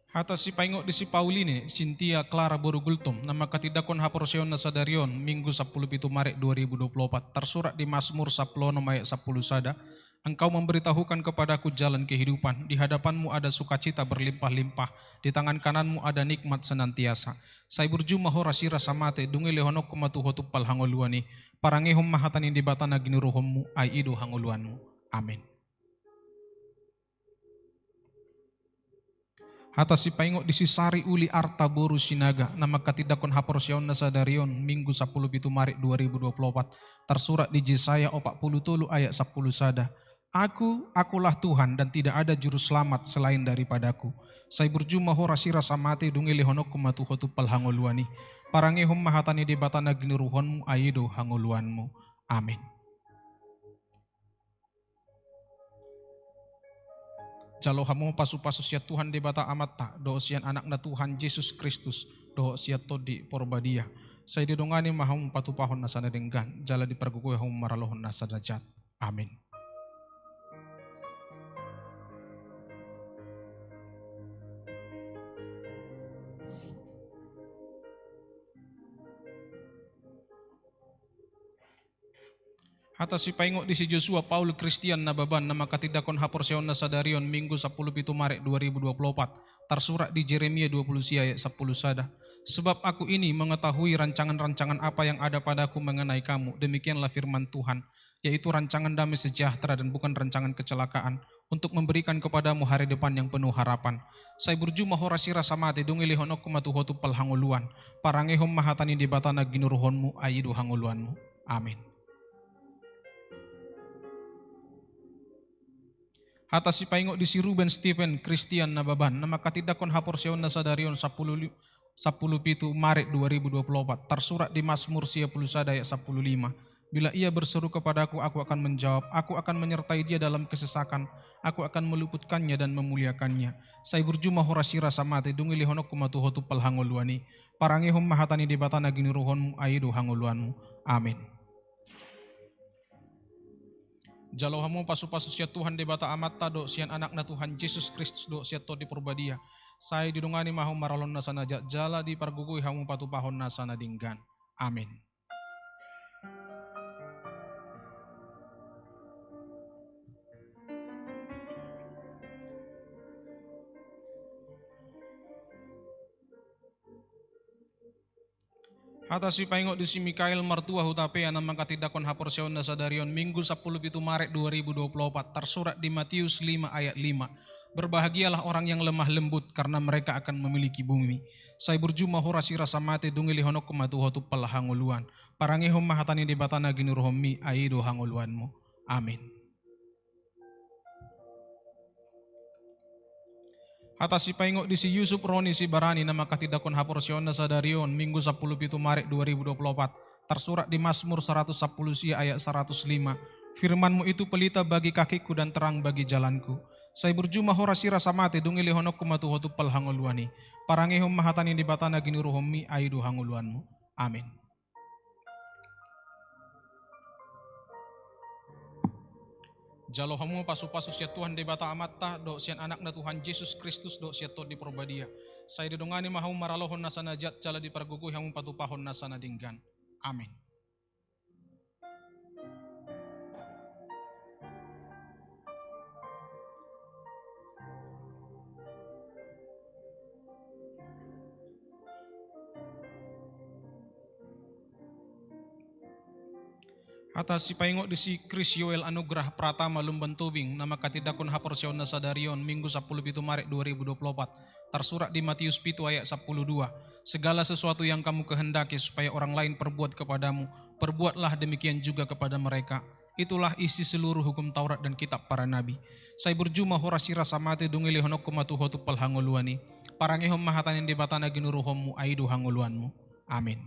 Hata sipaingot di si Pauline Sintia Clara boru Gultom, na manghatindanghon haporseaonna sadari on, Minggu sampulu pitu Maret dua ribu dua puluh opat, tarsurat di Mazmur sampulu onom ayat sampulu sada. Engkau memberitahukan kepadaku jalan kehidupan, di hadapanmu ada sukacita berlimpah-limpah, di tangan kananmu ada nikmat senantiasa. Sai burju ma ho rasirasa mate, dung i lehononku ma tu ho tumpal hangoluan i. Parangehon ma hata ni Debata na ginuruhonmu, ai i do hangoluanmu. Amin. Hata sipaingot di si Sari Uli Arta boru Sinaga, na manghatindanghon haporseaonna sadari on, Minggu sampulu pitu Maret dua ribu dua puluh opat, tarsurat di Jesaya opat pulu tolu ayat sampulu sada. Aku, akulah Tuhan dan tidak ada juru selamat selain daripada-Ku. Sai burju ma ho rasirasa mate, dung i lehononku ma tu ho tumpal hangoluan i. Parangehon ma hata ni Debata na ginuruhonmu, ai i do hangoluanmu. Amin. Jalo hamu pasupasu sian Tuhan Debata Amanta, dohot sian Anakna Tuhan Jesus Kristus, dohot sian Tondi Porbadia. Sai didongani ma hamu patupahon nasa na denggan, jala dipargogoi hamu maralohon nasa na jat. Amin. Hata sipaingot di si Josua Paul Kristian Nababan na manghatindanghon haporseaonna sadari on Minggu sampulu pitu Maret dua ribu dua puluh opat, tarsurat di Jeremia dua puluh sia ayat sampulu sada. Sebab Aku ini mengetahui rancangan-rancangan apa yang ada padaku mengenai kamu, demikianlah firman Tuhan, yaitu rancangan damai sejahtera dan bukan rancangan kecelakaan, untuk memberikan kepadamu hari depan yang penuh harapan. Sai burju ma ho rasirasa mate, dung dilehononku ma tu ho tumpal hangoluan. Parangehon ma hata ni Debata na ginuruhonmu, ai i do hangoluanmu. Amin. Hata sipaingot di si Ruben Stephen Kristian Nababan, na manghatindanghon haporseaonna sadari on sampulu li-, sampulu pitu Maret dua ribu dua puluh opat, tarsurat di Mazmur sia pulu sada ayat sampulu lima. Bila ia berseru kepadaku, Aku akan menjawab, Aku akan menyertai dia dalam kesesakan, Aku akan meluputkannya dan memuliakannya. Sai burju ma ho rasirasa mate, dung dilehononku ma tu ho tumpal hangoluan i. Parangehon ma hata ni Debata na ginuruhonmu, ai i do hangoluanmu. Amin. Jalo hamu pasu-pasu sian Tuhan Debata Amanta dohot sian Anakna Tuhan Jesus Kristus dohot sian Tondi Porbadia. Sai didongani ma hamu maralohon nasa na jat jala dipargogoi hamu patupahon nasa na denggan. Amin. Hata sipaingot di si Mikael Martua Hutapea na manghatindanghon haporseaonna sadari on Minggu sampulu pitu Maret dua ribu dua puluh opat, tarsurat di Matius lima ayat lima. Berbahagialah orang yang lemah lembut, karena mereka akan memiliki bumi. Sai burju ma ho rasirasa mate, dung dilehononku ma tu ho tumpal hangoluan. Parangehon ma hata ni Debata na ginuruhonmi, ai i do hangoluanmu. Amin. Hata sipaingot di si Yusuf Roni Sibarani na manghatindanghon haporseaonna sadari on Minggu sampulu pitu Maret dua ribu dua puluh opat, tarsurat di Mazmur saratus sampulu sia ayat saratus lima. Firmanmu itu pelita bagi kakiku dan terang bagi jalanku. Sai burju ma ho rasirasa mate, dung dilehononku ma tu ho tumpal hangoluan i. Parangehon ma hata ni Debata na ginuruhonmi, ai i do hangoluanmu. Amin. Jalo hamu pasu-pasu sian Tuhan Debata Amanta dohot sian Anakna Tuhan Jesus Kristus dohot sian Tondi Porbadia. Sai didongani ma hamu maralohon nasa na jat jala dipargogoi hamu patupahon nasa na denggan. Amin. Hata sipaingot di si Chris Yoel Anugrah Pratama Lumban Tobing na manghatindanghon haporseaonna sadari on Minggu sampulu pitu Maret dua ribu dua puluh opat, tarsurat di Matius pitu ayat sampulu dua. Segala sesuatu yang kamu kehendaki supaya orang lain perbuat kepadamu, perbuatlah demikian juga kepada mereka. Itulah isi seluruh hukum Taurat dan kitab para nabi. Sai burju ma ho rasirasa mate, dung dilehononku ma tu ho tumpal hangoluan i. Parangehon ma hata ni Debata na ginuruhonmu, ai i do hangoluanmu. Amin.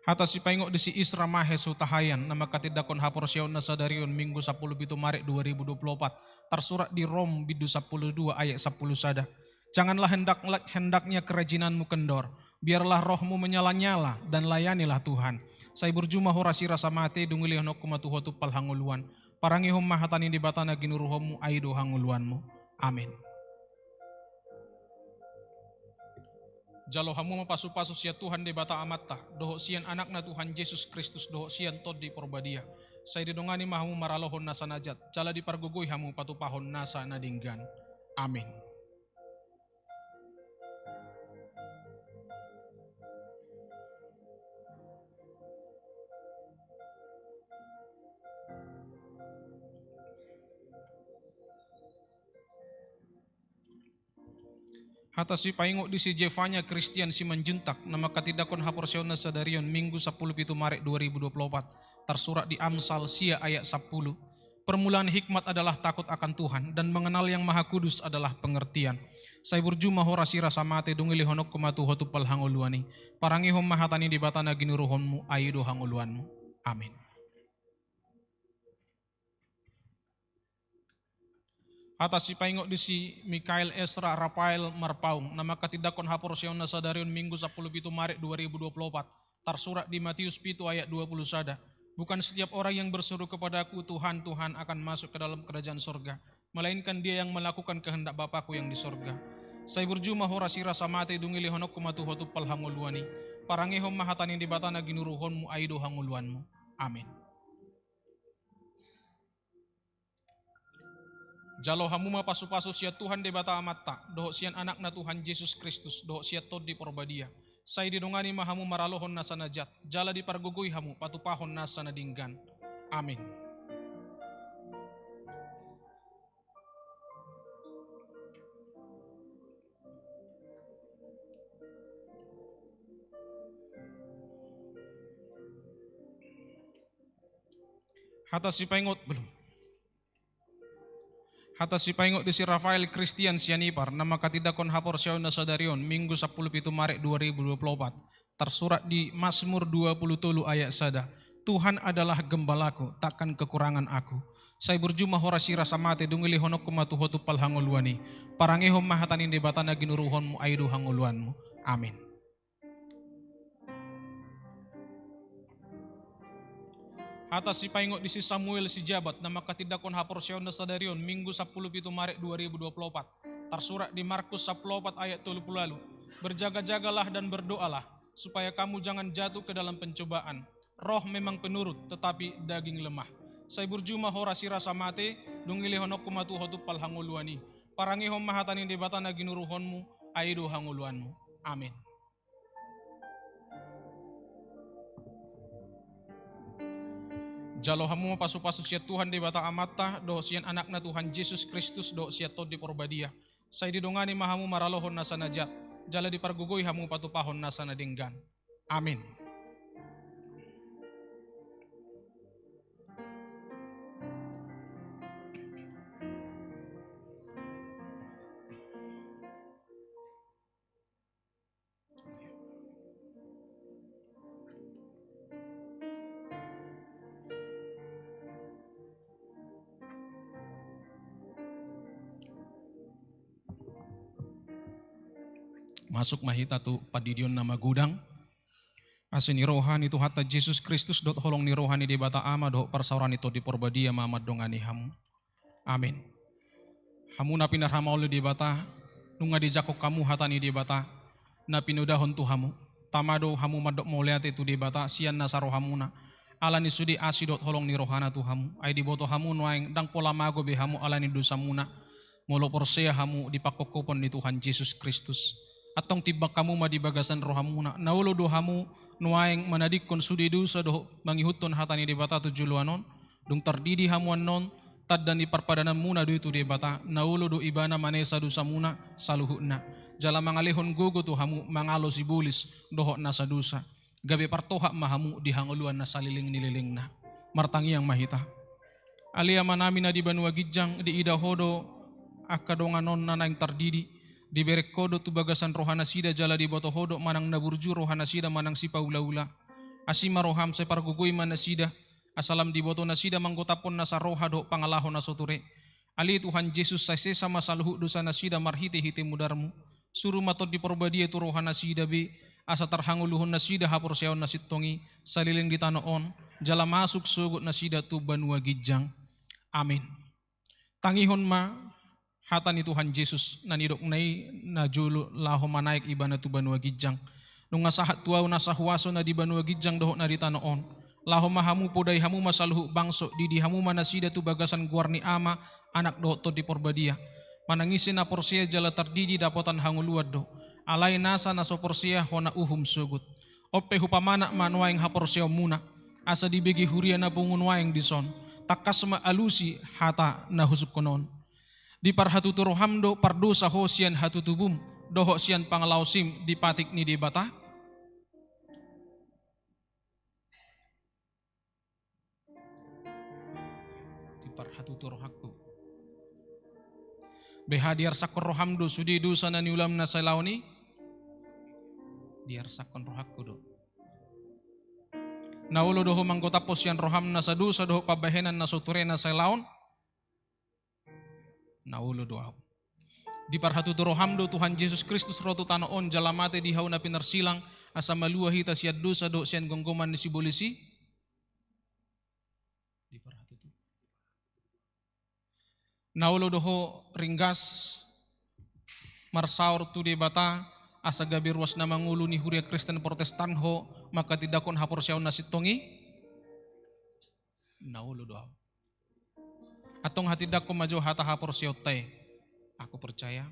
Hata sipaingot di si Isra Mahes Hutahaean na manghatindanghon haporseaonna sadari on Minggu sampulu pitu Maret dua ribu dua puluh opat, tarsurat di Rom bindu sampulu dua ayat sampulu sada. Janganlah hendak, hendaknya kerajinanmu kendor. Biarlah rohmu menyala-nyala dan layanilah Tuhan. Sai burju ma ho rasirasa mate, dung dilehononku ma tu ho tumpal hangoluan. Parangehon ma hata ni Debata na ginuruhonmu, ai i do hangoluanmu. Amin. Jalo hamu ma pasu-pasu sian Tuhan Debata Amanta dohot sian Anakna Tuhan Jesus Kristus dohot sian Tondi Porbadia. Sai didongani ma hamu maralohon nasa na jat jala dipargogoi hamu patupahon nasa na denggan. Amin. Hata sipaingot di si Jefanya Kristian Simanjuntak na manghatindanghon haporseaonna sadari on Minggu sampulu pitu Maret dua ribu dua puluh opat, tarsurat di Amsal sia ayat sampulu. Permulaan hikmat adalah takut akan Tuhan, dan mengenal Yang Maha Kudus adalah pengertian. Sai burju ma ho rasirasa mate, dung dilehononku ma tu ho tumpal hangoluan i. Parangehon ma hata ni Debata na ginuruhonmu, ai i do hangoluanmu. Amin. Hata sipaingot di si Mikael Esra Rafael Marpaung na manghatindanghon haporseaonna sadari on Minggu sampulu pitu Maret dua ribu dua puluh opat, tarsurat di Matius pitu ayat dua puluh sada. Bukan setiap orang yang berseru kepada-Ku, "Tuhan, Tuhan," akan masuk ke dalam kerajaan sorga, melainkan dia yang melakukan kehendak Bapa-Ku yang di sorga. Sai burju ma ho rasirasa mate, dung dilehononku ma tu ho tumpal hangoluan i. Parangehon ma hata ni Debata na ginuruhonmu, ai do hangoluanmu. Amin. Jalo hamu ma pasupasu sian Tuhan Debata Amanta, dohot sian Anakna Tuhan Jesus Kristus, dohot sian Tondi Porbadia. Sai didongani ma hamu maralohon nasa na jat, jala dipargogoi hamu patupahon nasa na denggan. Amin. Hata sipaingot, belum. Hata sipaingot di si Rafael Kristian Sianipar, na manghatindanghon haporseaon na sadari on, Minggu sampulu pitu Maret dua ribu dua puluh opat. Tarsurat di Mazmur dua puluh tolu ayat sada. Tuhan adalah gembalaku, takkan kekurangan aku. Sai burju ma ho rasi rasa mate, dung dilehononku ma tu ho tumpal hangoluan i. Parangehon ma hata ni Debata na ginuruhonmu, ai do hangoluanmu. Amin. Hata sipaingot di si Samuel Sijabat, na manghatindanghon haporseaon na sadari on, Minggu sampulu pitu Maret dua ribu dua puluh opat. Tarsurat di Markus sampulu opat ayat tolu puluh ualu. Berjaga-jagalah dan berdoalah, supaya kamu jangan jatuh ke dalam pencobaan. Roh memang penurut, tetapi daging lemah. Sai burju ma ho rasi rasa mate, dung dilehononku ma tu ho tumpal hangoluan i. Parangehon ma hata ni Debata na ginuruhonmu, ai do hangoluanmu. Amin. Jalo hamu ma pasupasu sian Tuhan Debata Amanta, dohot sian Anakna Tuhan Jesus Kristus, dohot sian Tondi Porbadia. Sai didongani ma hamu maralohon nasa na jat, jala dipargogoi hamu patupahon nasa na denggan. Amin. Masuk ma hita tu pandidion na magodang. Asi ni roha ni Tuhanta Jesus Kristus, dohot holong ni roha ni Debata Ama, dohot parsaoran ni Tondi Porbadia ma mandongani hamu. Amin. Hamu na pinarhamaol ni Debata, nunga dijangkon hamu hata ni Debata na pinaodahon tu hamu. Tama do hamu mandok mauliate tu Debata sian nasa rohamuna, ala ni sude asi dohot holong ni rohana tu hamu. Ai diboto hamu nuaeng ndang pola mago be hamu ala ni dosamuna, molo porsea hamu di pangkophopon ni Tuhan Jesus Kristus. Antong timbang hamu ma di bagasan rohamuna, na olo do hamu nuaeng manadingkon sude dosa dohot mangihuthon hata ni Debata tu joloan on? Dung tardidi hamu annon, tanda ni parpadananmuna do i tu Debata, na olo do Ibana manesa dosamuna saluhutna, jala mangalehon gogo tu hamu mangalo sibolis dohot nasa dosa, gabe partohap ma hamu di hangoluan na saleleng ni lelengna. Martangiang ma hita. Ale Amanami na di banua ginjang, diida Ho do angka dongan on na naeng tardidi, dibereng Ho do tu bagasan rohanasida jala diboto Ho do manang na burju rohanasida manang sipaulaula. Asi ma roham, sai pargogoi ma nasida, asa lam diboto nasida manggotaphon nasa roha dohot pangalaho na so ture. Ale Tuhan Jesus, sai sesa ma saluhut dosanasida marhitehite mudarmu. Suru ma Tondi Porbadia tu rohanasida be, asa tarhangoluhon nasida haporseaon na sintong i saleleng di tano on, jala masuk sogot nasida tu banua ginjang. Amin. Tangihon ma hata ni Tuhan Jesus na nidokna i najolo laho manaek Ibana tu banua ginjang. Nunga sahat tu Ahu nasa huaso na di banua ginjang dohot na di tano on. Laho ma hamu, podai hamu ma saluhut bangso, didi hamu ma nasida tu bagasan goar ni Ama, Anak dohot Tondi Porbadia. Manang ise na porsea jala tardidi dapotan hangoluan do. Alai nasa na so porsea hona uhum sogot. On pe hupamanat ma nuaeng haporseaonmuna, asa dibege huria na pungu nuaeng dison, tangkas ma alusi hata na husungkun on. Diparhatutu roham do pardosa ho sian hatutubum dohot sian pangalaosim di patik ni Debata? Diparhatutu rohangku. Beha diarsakkon roham do sude dosa na niulam na salaon i? Diarsakkon rohangku do. Na olo do ho manggotaphon sian roham nasa dosa dohot pambahenan na so ture na salaon? Na olo do ahu. Diparhatutu roham do Tuhan Jesus Kristus ro tu tano on jala mate di hau na pinarsilang, asa malua hita sian dosa dohot sian gomgoman ni sibolis i? Diparhatutu. Na olo do ho ringgas marsaor tu Debata, Asa gabe ruas na mangolu ni huria Kristen Protestan ho manghatindanghon haporseaon na sintong i? Na olo do ahu. Antong hatindanghon ma jo hata haporseaonta i. Aku percaya.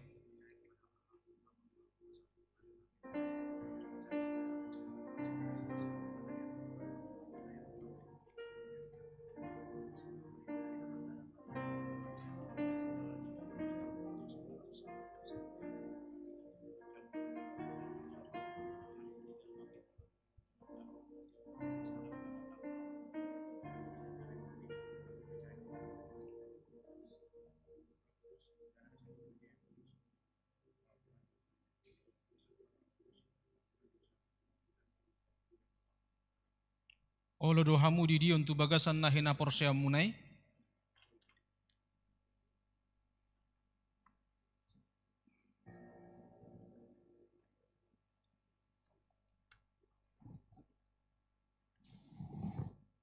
Olo do hamu didion tu bagasan na hinaporseaonmuna i?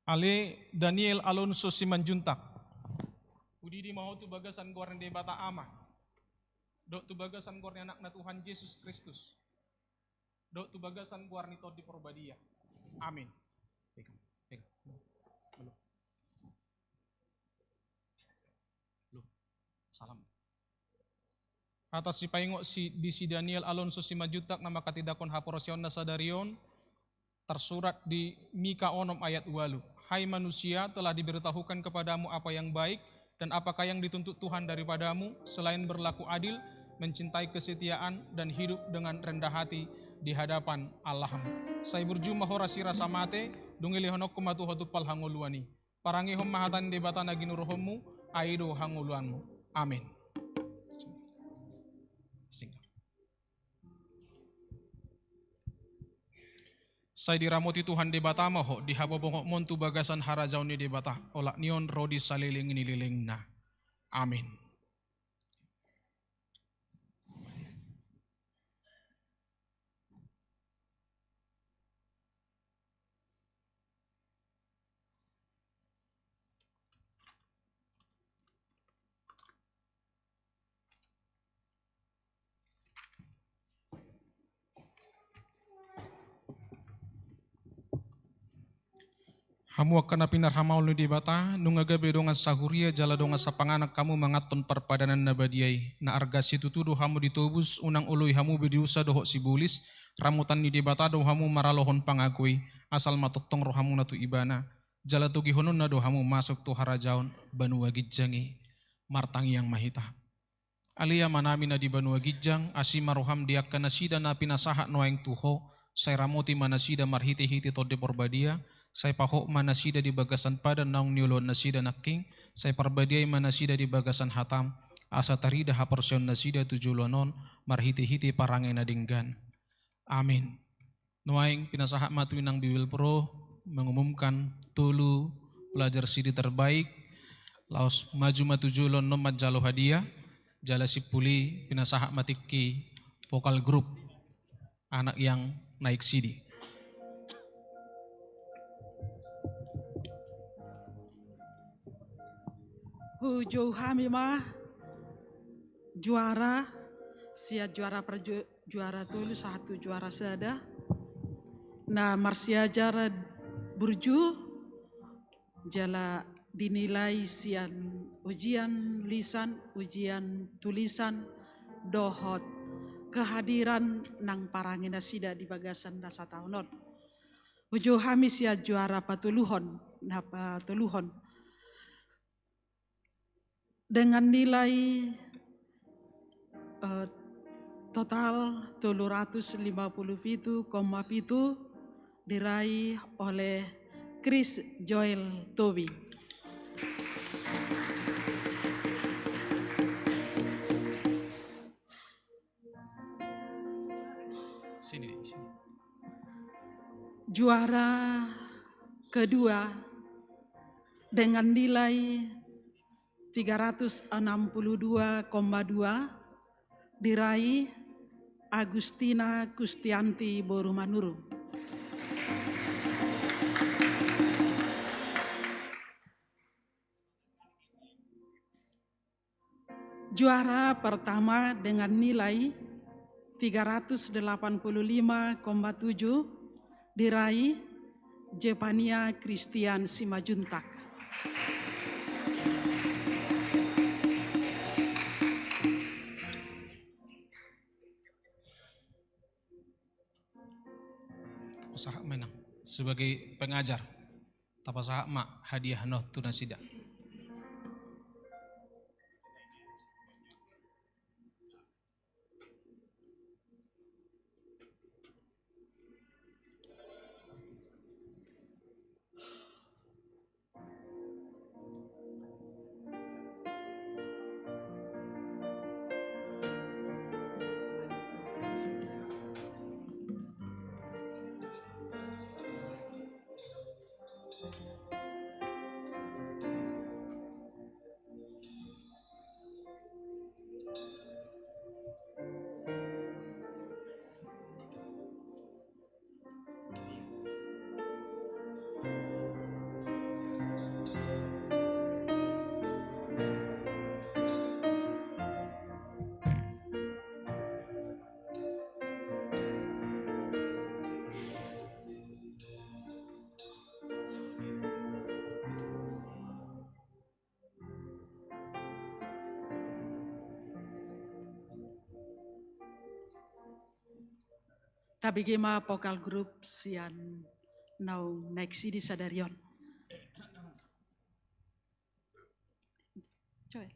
Ale Daniel Alonso Simanjuntak, hudidi ma ho tu bagasan goar ni Debata Ama, dohot tu bagasan goar ni Anakna Tuhan Jesus Kristus, dohot tu bagasan goar ni Tondi Porbadia. Amin. Pegang, pegang. Belum. Lu, salam. Hata sipaingot si, di si Daniel Alonso Simanjuntak na manghatindanghon haporseaonna sadari on, tarsurat di Mika onom ayat ualu. Hai manusia, telah diberitahukan kepadamu apa yang baik, dan apakah yang dituntut Tuhan daripadamu, selain berlaku adil, mencintai kesetiaan, dan hidup dengan rendah hati di hadapan Allahmu. Sai burju ma ho rasirasa mate, dung i lehononku ma tu ho tumpal hangoluan i. Parangehon ma hata ni Debata na ginuruhonmu, ai i do hangoluanmu. Amin. Sai diramoti Tuhan Debata ma ho di habobongotmon tu bagasan harajaon ni Debata, olat ni on ro di saleleng ni lelengna. Amin. Hamu angka na pinarhamaol ni Debata, nunga gabe dongan sahuria jala dongan sapanganan hamu manganhon parpadanan na badia i. Na arga situtu do hamu ditobus, unang oloi hamu be dosa dohot sibolis, ramotan ni Debata do hamu maralohon pangago i, asal ma tongtong rohamuna tu Ibana, jala togihononna do hamu masuk tu harajaon banua ginjang i. Martangiang ma hita. Ale Amanami na di banua ginjang, asi ma roham di angka nasida na pinasahat nuaeng tu ho, sai ramoti ma nasida marhitehite Tondi Porbadia, sai pahot ma nasida di bagasan padan naung nioloan nasida nangkin, sai parbadiai ma nasida di bagasan hatam, asa tarida haporseaon nasida tu joloan on, marhitehite parange na denggan. Amin. Nuaeng pinasahat ma tu inang Bibelvrouw mengumumkan tolu pelajar sidi terbaik, laos maju ma tu joloan on manjalo hadiah, jala simpul i pinasahat ma tingki vokal grup anak yang naik sidi. Hujou hami ma juara, sian juara parju-, juara tolu sahat tu juara sada. Na marsiajar burju, jala dinilai sian ujian lisan, ujian tulisan, dohot kehadiran nang parange nasida di bagasan na sataon on. Hujou hami sian juara patoluhon, na patoluhon. Dengan nilai, eh, total tolu ratus lima puluh pitu koma pitu diraih oleh Chris Joel Tobing. Sini, sini. Juara kedua dengan nilai tiga ratus enam puluh dua koma dua diraih Agustina Kustianti boru Manurung. Juara pertama dengan nilai tiga ratus delapan puluh lima koma tujuh diraih Jepania Christian Simanjuntak. Tapasahat ma, Inang, sebagai pengajar. Tapasahat ma hadiahna tu nasida. Tabege ma vokal grup sian naung naeksi di sadari on. Joel.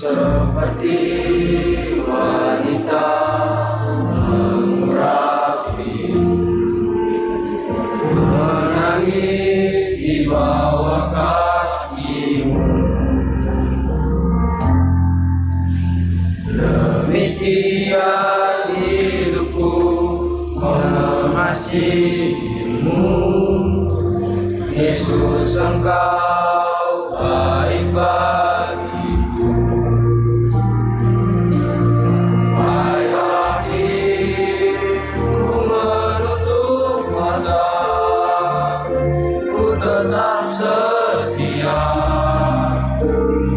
Seperti wanita mengurapi, menangis di bawah kakimu. Demikian hidupku mengasihimu, Yesus, Engkau baik bagiku. Sampai akhir ku menutup mata, ku tetap setia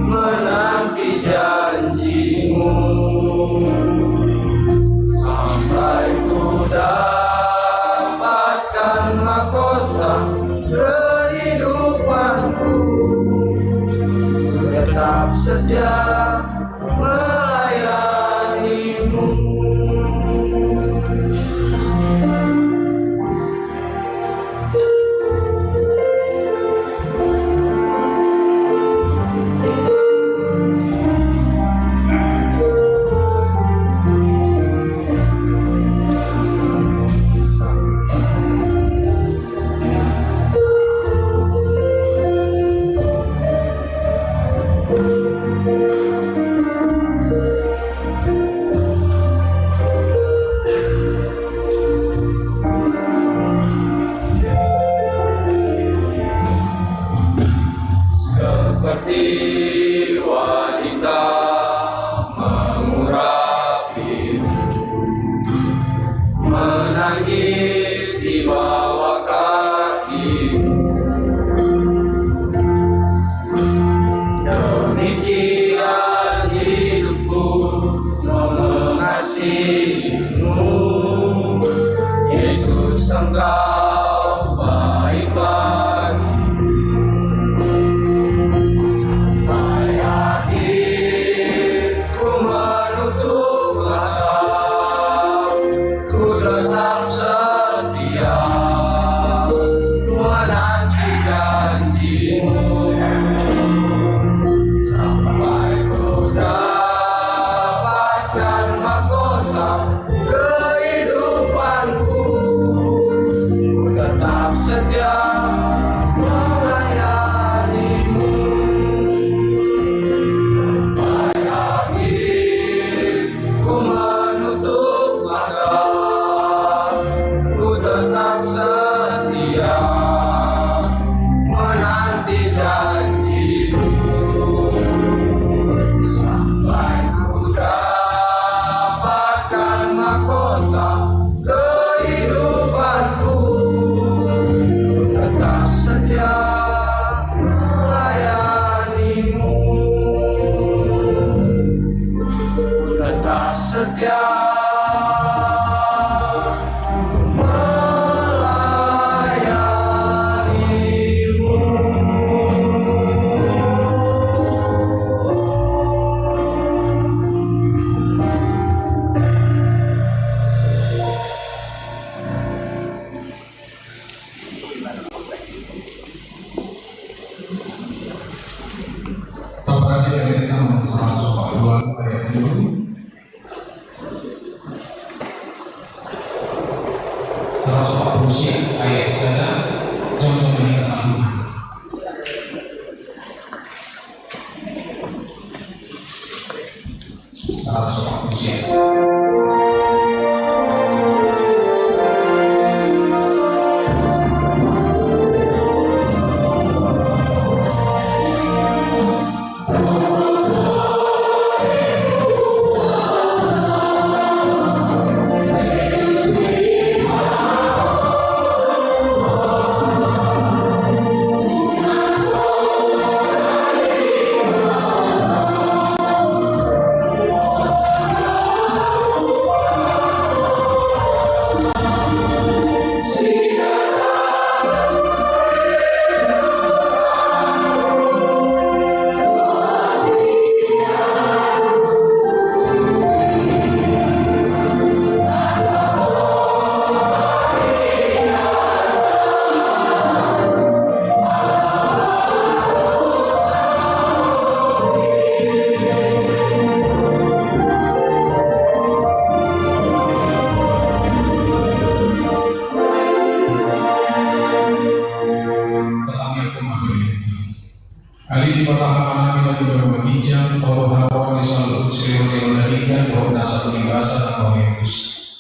menanti janji-Mu, sampai ku dapatkan mahkota kehidupanku, tetap setia melayani-Mu. Seperti wanita mengurapi, menangis di bawah kaki-Mu. Demikian hidupku mengasihi-Mu, Yesus, Engkau baik bagi Saratus opat pulu sia ayat sada, jongjong ma hita saluhutna. Saratus opat pulu sia. Ale Debata Amanami na di banua ginjang, Ho do haroan ni saluhut silehonlehon na denggan dohot nasa tu ni basa na mauliutus.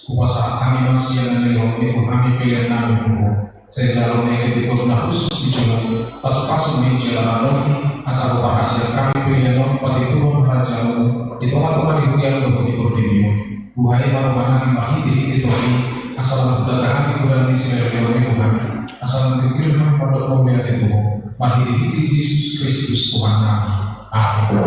Hupasahat hami ma sian na nilehononmu tu hami pelean nami tu Ho. Sai jalo ma i di gokhon na hushus di jolom, pasupasu ma i jala random, asa huparhasial hami pelean on patimpuhon harajaonmu di tongatonga ni huriaM dohot di portibi on. Buhai ma roha nami marhitehite Tondi, asa lam hutanda hami godan ni silehonlehonMi Tuhan, asa lam tingkir hami mandok mauliate tu Ho, marhitehite Jesus Kristus Tuhan nami. Amen.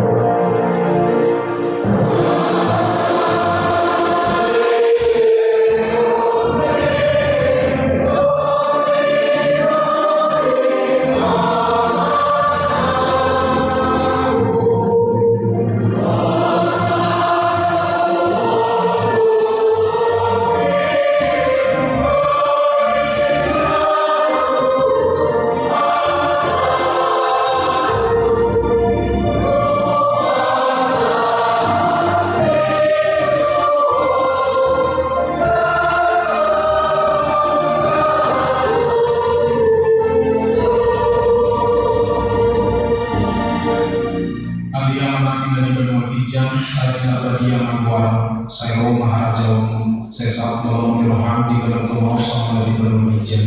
Ale Amanami na di banua ginjang, sai pinarbadia ma goarMu, sai ro ma harajaonMu, sai saut ma lomo ni rohaM di gadang tonga on songon na di banua ginjang.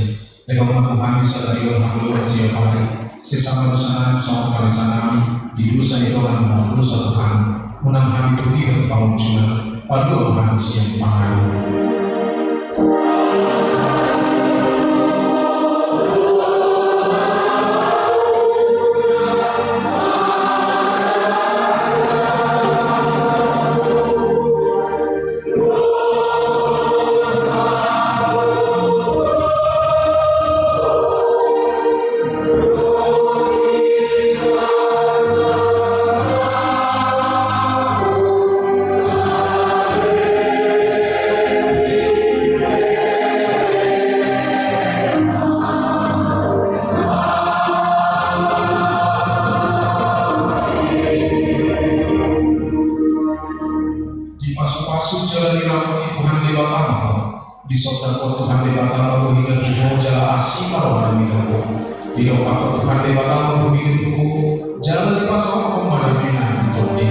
Lehon ma tu hami sadari on hangoluan siapari, sesa ma dosanami songon panesanami di dosa ni dongan na mardosa tu hami. Unang hami togihon tu pangunjunan, palua ma hami sian pangago. Dipasupasu jala diramoti Tuhan Debata ma ho. Disondangkon Tuhan Debata ma bohina tu ho jala asi ma rohana mida ho. Didompakkon Tuhan Debata ma bohina tu ho jala dipasaorhon ma damena tu tondi.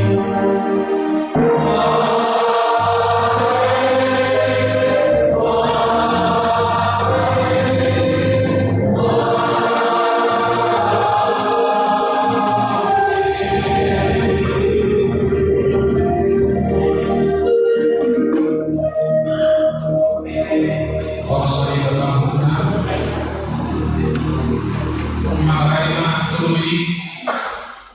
Horas ma di hita saluhutna. Mangarai ma tolu menit.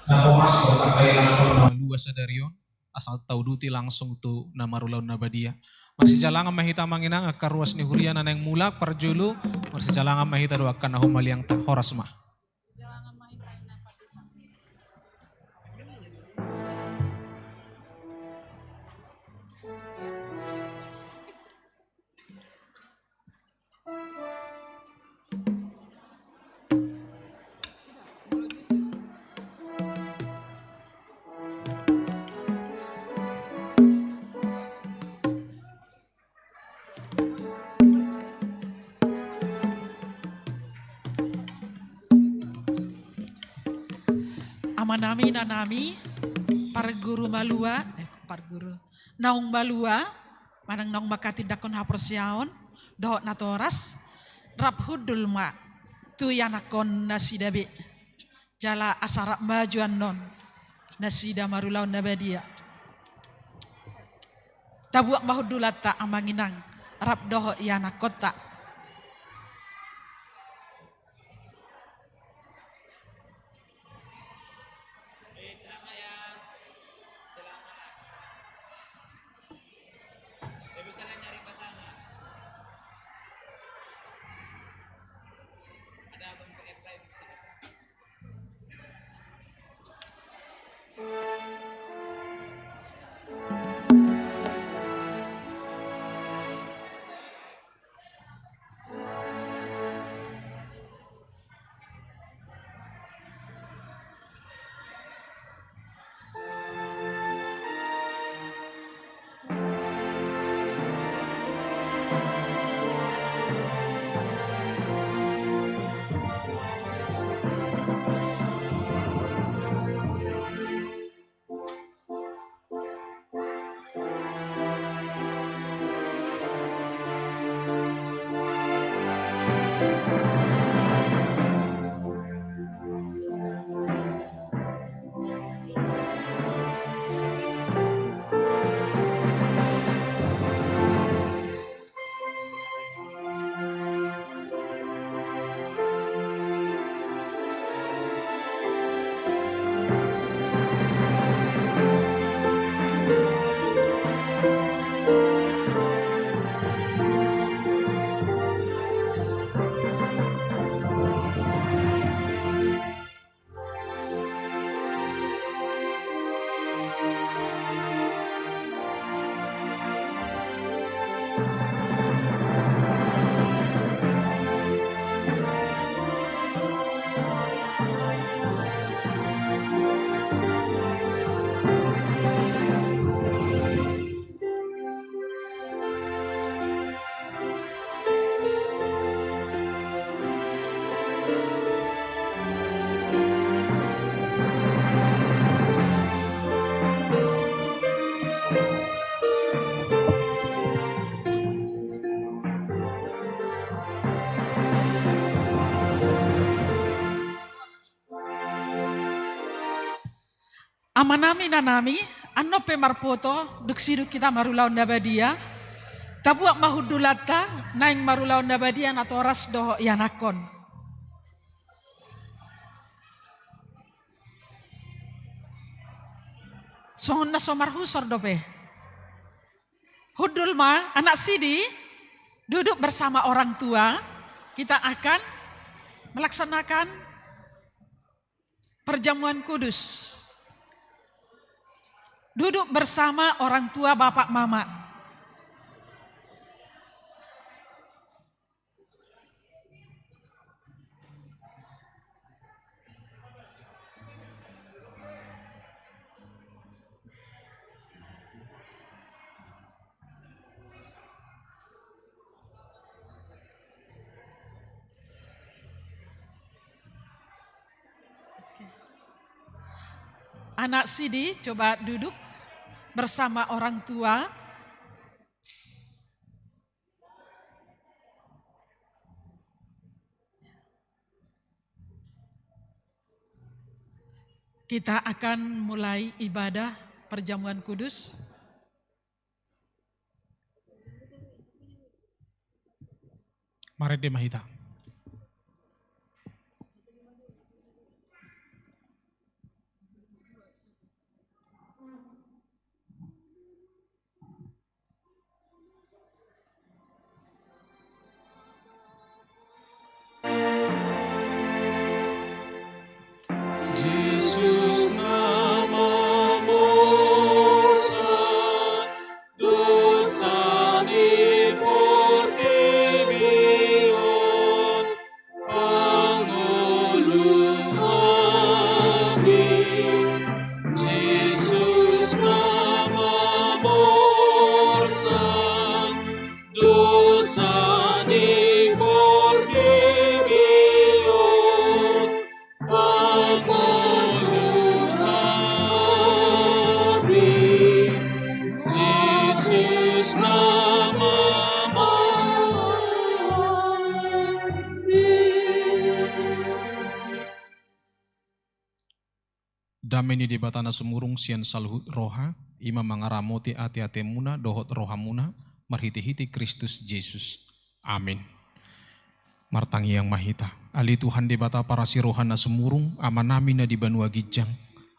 Na tomas bertakai langsung na lua sadari on. Asal tauduti langsung tu na marulaon na badia. Marsijalangan ma hita amang inang angka ruas ni huria na naeng mulak parjolo. Marsijalangan ma hita dohot angka na humaliangta, horas ma. Amanami, inanami, parguru malua, eh, parguru, naung malua, manang naung manghatindanghon haporseaon dohot natoras, rap hundul ma tu ianakhon nasida be. Jala asa rap maju annon nasida marulaon na badia. Tabuat ma hundulanta, amang inang, rap dohot ianakhonta. Amanami, inanami, annon pe marpoto dung sidung hita marulaon na badia. Tabuat ma hundulanta, naeng marulaon na badia natoras dohot ianakhon. Songon na so marhusor dope. Hundul ma, anak sidi, duduk bersama orang tua, kita akan melaksanakan perjamuan kudus. Duduk bersama orang tua, bapak, mama. Oke. Anak sidi, coba duduk bersama orang tua. Kita akan mulai ibadah perjamuan kudus. Marende ma hita. Jesus na mamolsa dosa ni portibi on. Dame ni Debata na sumurung sian saluhut roha, i ma mangaramoti ateatemuna dohot rohamuna, marhitehite Kristus Jesus. Amin. Martangiang ma hita. Ale Tuhan Debata parasi roha na sumurung, Amanami na di banua ginjang,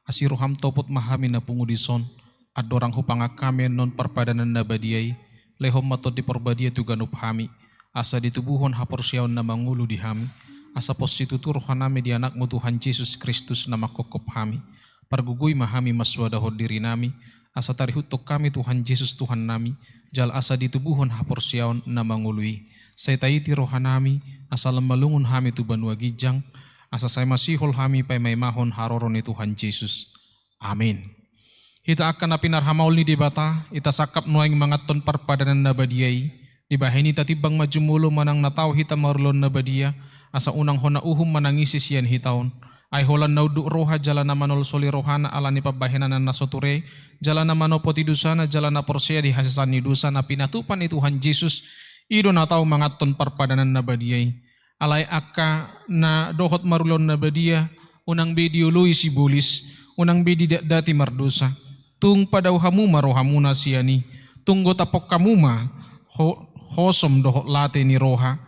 asi roham topot ma hami na pungu dison, andorang hupangan hami annon parpadanan na badia i, lehon ma Tondi Porbadia tu ganup hami, asa ditubuhon haporseaon na mangolu di hami, asa pos situtu rohanami di Anakmu Tuhan Jesus Kristus na manghophop hami. Pargogoi ma hami mansoadahon dirinami, asa tarihuthon hami Tuhan Jesus Tuhannami, jala asa ditubuhon haporseaon na mangolu i. Sai taiti rohanami, asa lam malungun hami tu banua ginjang, asa sai masihol hami paimaimahon haroro ni Tuhan Jesus. Amin. Hita angka na pinarhamaol ni Debata, hita sangkap nuaeng manganhon parpadanan na badia i, dibahen i tatimbang ma jumolo manang na tau hita marulaon na badia, asa unang hona uhum manang ise sian hita on. Ai holan na unduk roha jala na manolsoli rohana ala ni pambahenanna na so ture, jala na manopoti dosana jala na porsea di hasesaan ni dosa na pinatupa ni Tuhan Jesus, i do na tau manganhon parpadanan na badia i. Alai angka na dohot marulaon na badia, unang be dioloi sibolis, unang be didatdati mardosa. Tung padao hamu ma rohamuna sian i, tung gotaphon hamu ma ho-, hosom dohot late ni roha.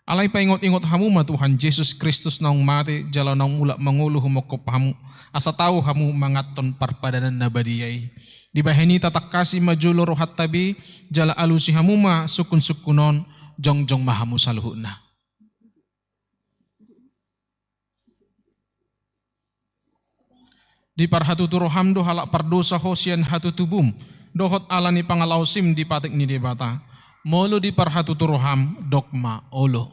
Alai paingotingot hamu ma Tuhan Jesus Kristus naung mate, jala naung mulak mangolu humongkop hamu, asa tau hamu manganhon parpadanan na badia i. Dibahen i tatangkasi ma jolo rohanta be, jala alusi hamu ma sungkunsungkun on, jongjong ma hamu saluhutna. Diparhatutu roham do halak pardosa ho sian hatutubum, dohot ala ni pangalaosim di patik ni Debata. Molo diparhatutu roham, dok ma olo.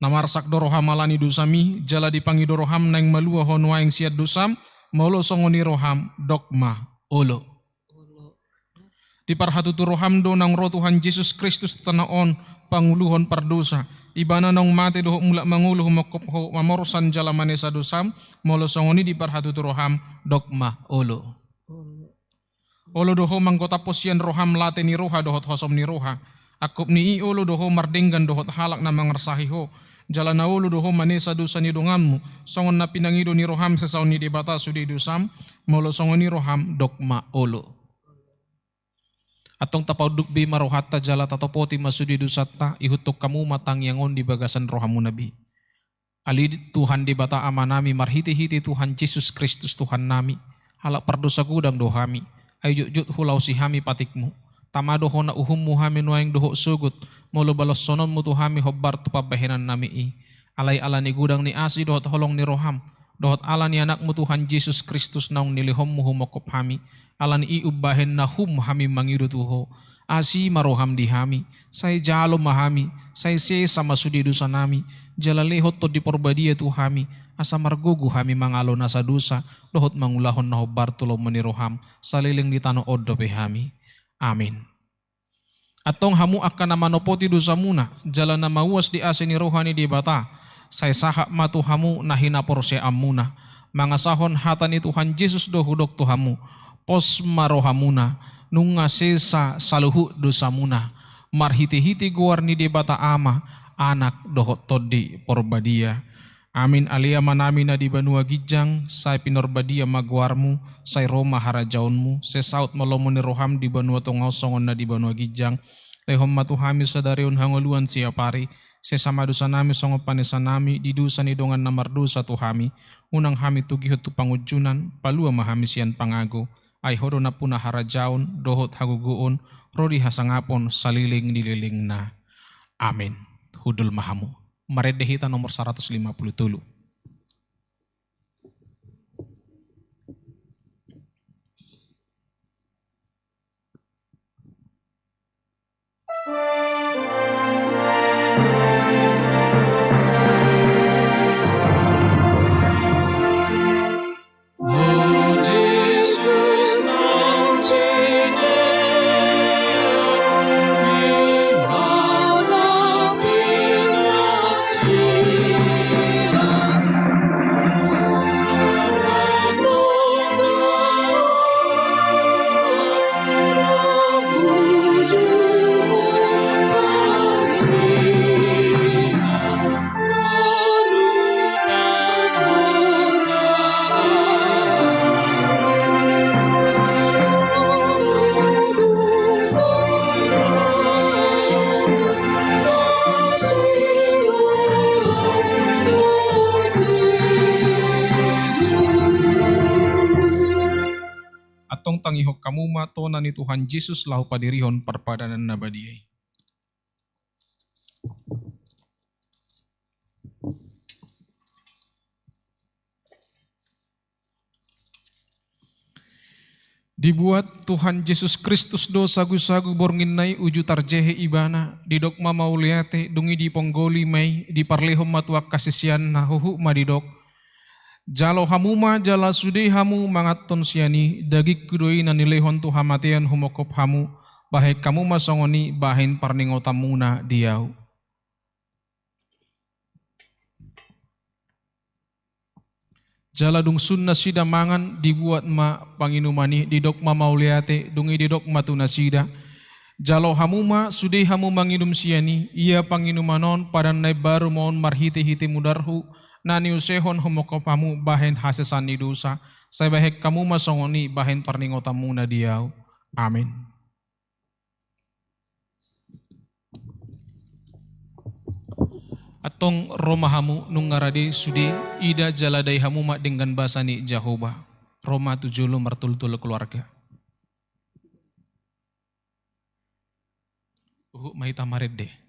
Na marsak do roham ala ni dosami, jala dipangido roham naeng malua ho nuaeng sian dosam, molo songon i roham, dok ma olo. Diparhatutu roham do naung ro Tuhan Jesus Kristus tu tano on, panguluhon pardosa. Ibana naung mate dohot mulak mangolu humongkop ho mamorsan jala manesa dosam, molo songon i diparhatutu roham, dok ma olo. Olo do ho manggotaphon sian roham late ni roha dohot hosom ni roha. Angkup ni i olo do ho mardenggan dohot halak na mangarsahi ho. Jala na olo do ho manesa dosa ni donganmu, songon na pinangido ni roham sesaon ni Debata sude dosam, molo songon i roham, dok ma olo. Antong tapaunduk be ma rohanta jala tatopoti ma sude dosanta, ihuthon hamu ma tangiang on di bagasan rohamuna be. Ale Tuhan Debata Amanami, marhitehite Tuhan Jesus Kristus Tuhannami, halak pardosa godang do hami, ai jotjot hulaosi hami patikmu. Tama do hona uhummu hami nuaeng dohot sogot, molo baloshononmu tu hami hombar tu pambahenannami i. Alai ala ni godang ni asi dohot holong ni roham, dohot ala ni Anakmu Tuhan Jesus Kristus naung nilehonmu humongkop hami, ala ni i umbahen na hum hami mangido tu ho. Asi ma roham di hami, sai jalo ma hami, sai sesa ma sude dosanami, jala lehon Tondi Porbadia tu hami, asa margogo hami mangalo nasa dosa, dohot mangulahon na hombar tu lomo ni roham, saleleng di tano on dope hami. Amin. Antong hamu angka na manopoti dosamuna, jala na mauas di asi ni roha ni Debata, sai sahat ma tu hamu na hinaporseaonmuna, mangasahon hata ni Tuhan Jesus do hudok tu hamu, pos ma rohamuna, nunga sesa saluhut dosamuna, marhitehite goar ni Debata Ama, Anak dohot Tondi Porbadia. Amin. Ale Amanami na di banua ginjang, sai pinarbadia ma goarmu, sai ro ma harajaonmu, sai saut ma lomo ni roham di banua tonga on songon na di banua ginjang. Lehon ma tu hami sadari on hangoluan siapari, sesa ma dosanami songon panesanami di dosa ni dongan na mardosa tu hami, unang hami togihon tu pangunjunan, palua ma hami sian pangago, ai ho do nampuna harajaon, dohot hagogoon, ro di hasangapon, saleleng ni lelengna. Amin. Hundul ma hamu. Marende hita nomor saratus lima pulu tolu. tangihon hamu ma tona ni Tuhan Jesus laho padirihon parpadanan na badia i. Dibuat Tuhan Jesus Kristus do sagusagu borngin na i uju tarjehe Ibana, didok ma mauliate, dung i diponggoli ma i, diparlehon ma tu angka siseanna, huhut ma didok: Jalo hamu ma jala sude hamu manganhon sian i, dagingku do i na nilehon tu hamatean humongkop hamu, bahen hamu ma songon i bahen parningotanmuna di ahu. Jala dung sun nasida mangan, dibuat ma panginuman i, didok ma mauliate, dung i didok ma tu nasida: Jalo hamu ma sude hamu manginum sian i, ia panginuman on padan na imbaru ma on marhitehite mudarhu, na niusehon humongkop hamu bahen hasesaan ni dosa, sai bahen hamu ma songon i bahen parningotanmuna di ahu. Amen. Antong ro ma hamu, nunga rade sude, ida jala dai hamu ma denggan basa ni Jahowa. Ro ma tu jolo martoltol keluarga. Huhut ma hita marende.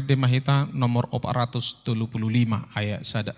Mauliate ma hita, nomor opat ratus tolu puluh lima, ayat sada.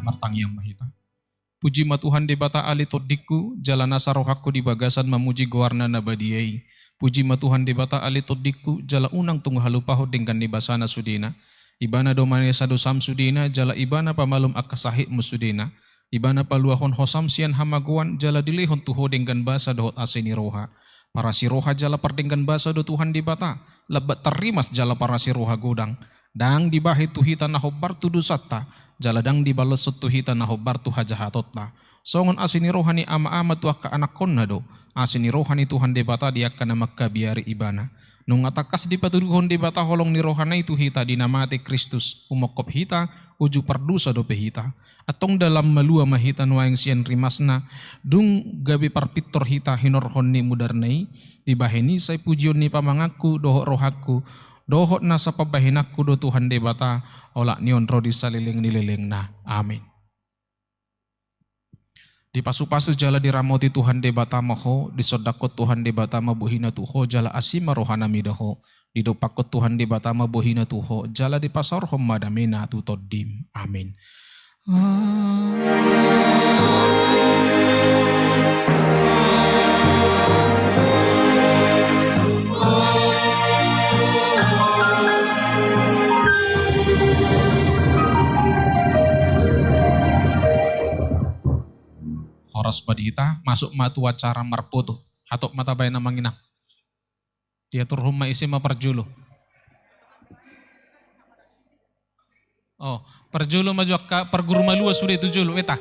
Martangiang ma hita. Puji ma Tuhan Debata ale tondingku, jala nasa rohangku di bagasan mamuji goarna na badia i. Puji ma Tuhan Debata ale tondingku, jala unang tung halupahon denggan ni basana sudena. Ibana do manesa dosam sudena, jala Ibana pamalum angka sahitmu sudena. Ibana paluahon hosam sian hamagoan, jala dilehon tu ho denggan basa dohot asi ni roha. Parasi roha jala pardenggan basa do Tuhan Debata, lambat tarrimas jala parasi roha godang. Ndang dibahen tu hita na hombar tu dosanta, jala ndang dibaloshon tu hita na hombar tu hajahatonta. Songon asi ni roha ni ama-ama tu angka anakkonna do, asi ni roha ni Tuhan Debata di angka na mangkabiari Ibana. Nunga tangkas dipatuduhon Debata holong ni rohana i tu hita di na mate Kristus, umongkop hita, uju pardosa dope hita. Antong dalan malua ma hita nuaeng sian rimasna, dung gabe parpintor hita hinorhon ni mudarna i, dibahen i sai pujion ni pamanganku dohot rohangku, dohot nasa pambahenanku do Tuhan Debata, olat ni on ro di saleleng ni lelengna. Amin. Dipasupasu jala diramoti Tuhan Debata ma ho, disondangkon Tuhan Debata ma bohina tu ho, jala asi ma rohana mida ho. Didompakkon Tuhan Debata ma bohina tu ho, jala dipasaorhon ma damena tu tondim. Amin. Horas ma di hita, masuk ma tu acara marpoto. Hatop ma tabaen amang inang. Diaturhon ma ise ma parjolo. Oh, parjolo ma jo angka parguru malua sude tu jolo, eta.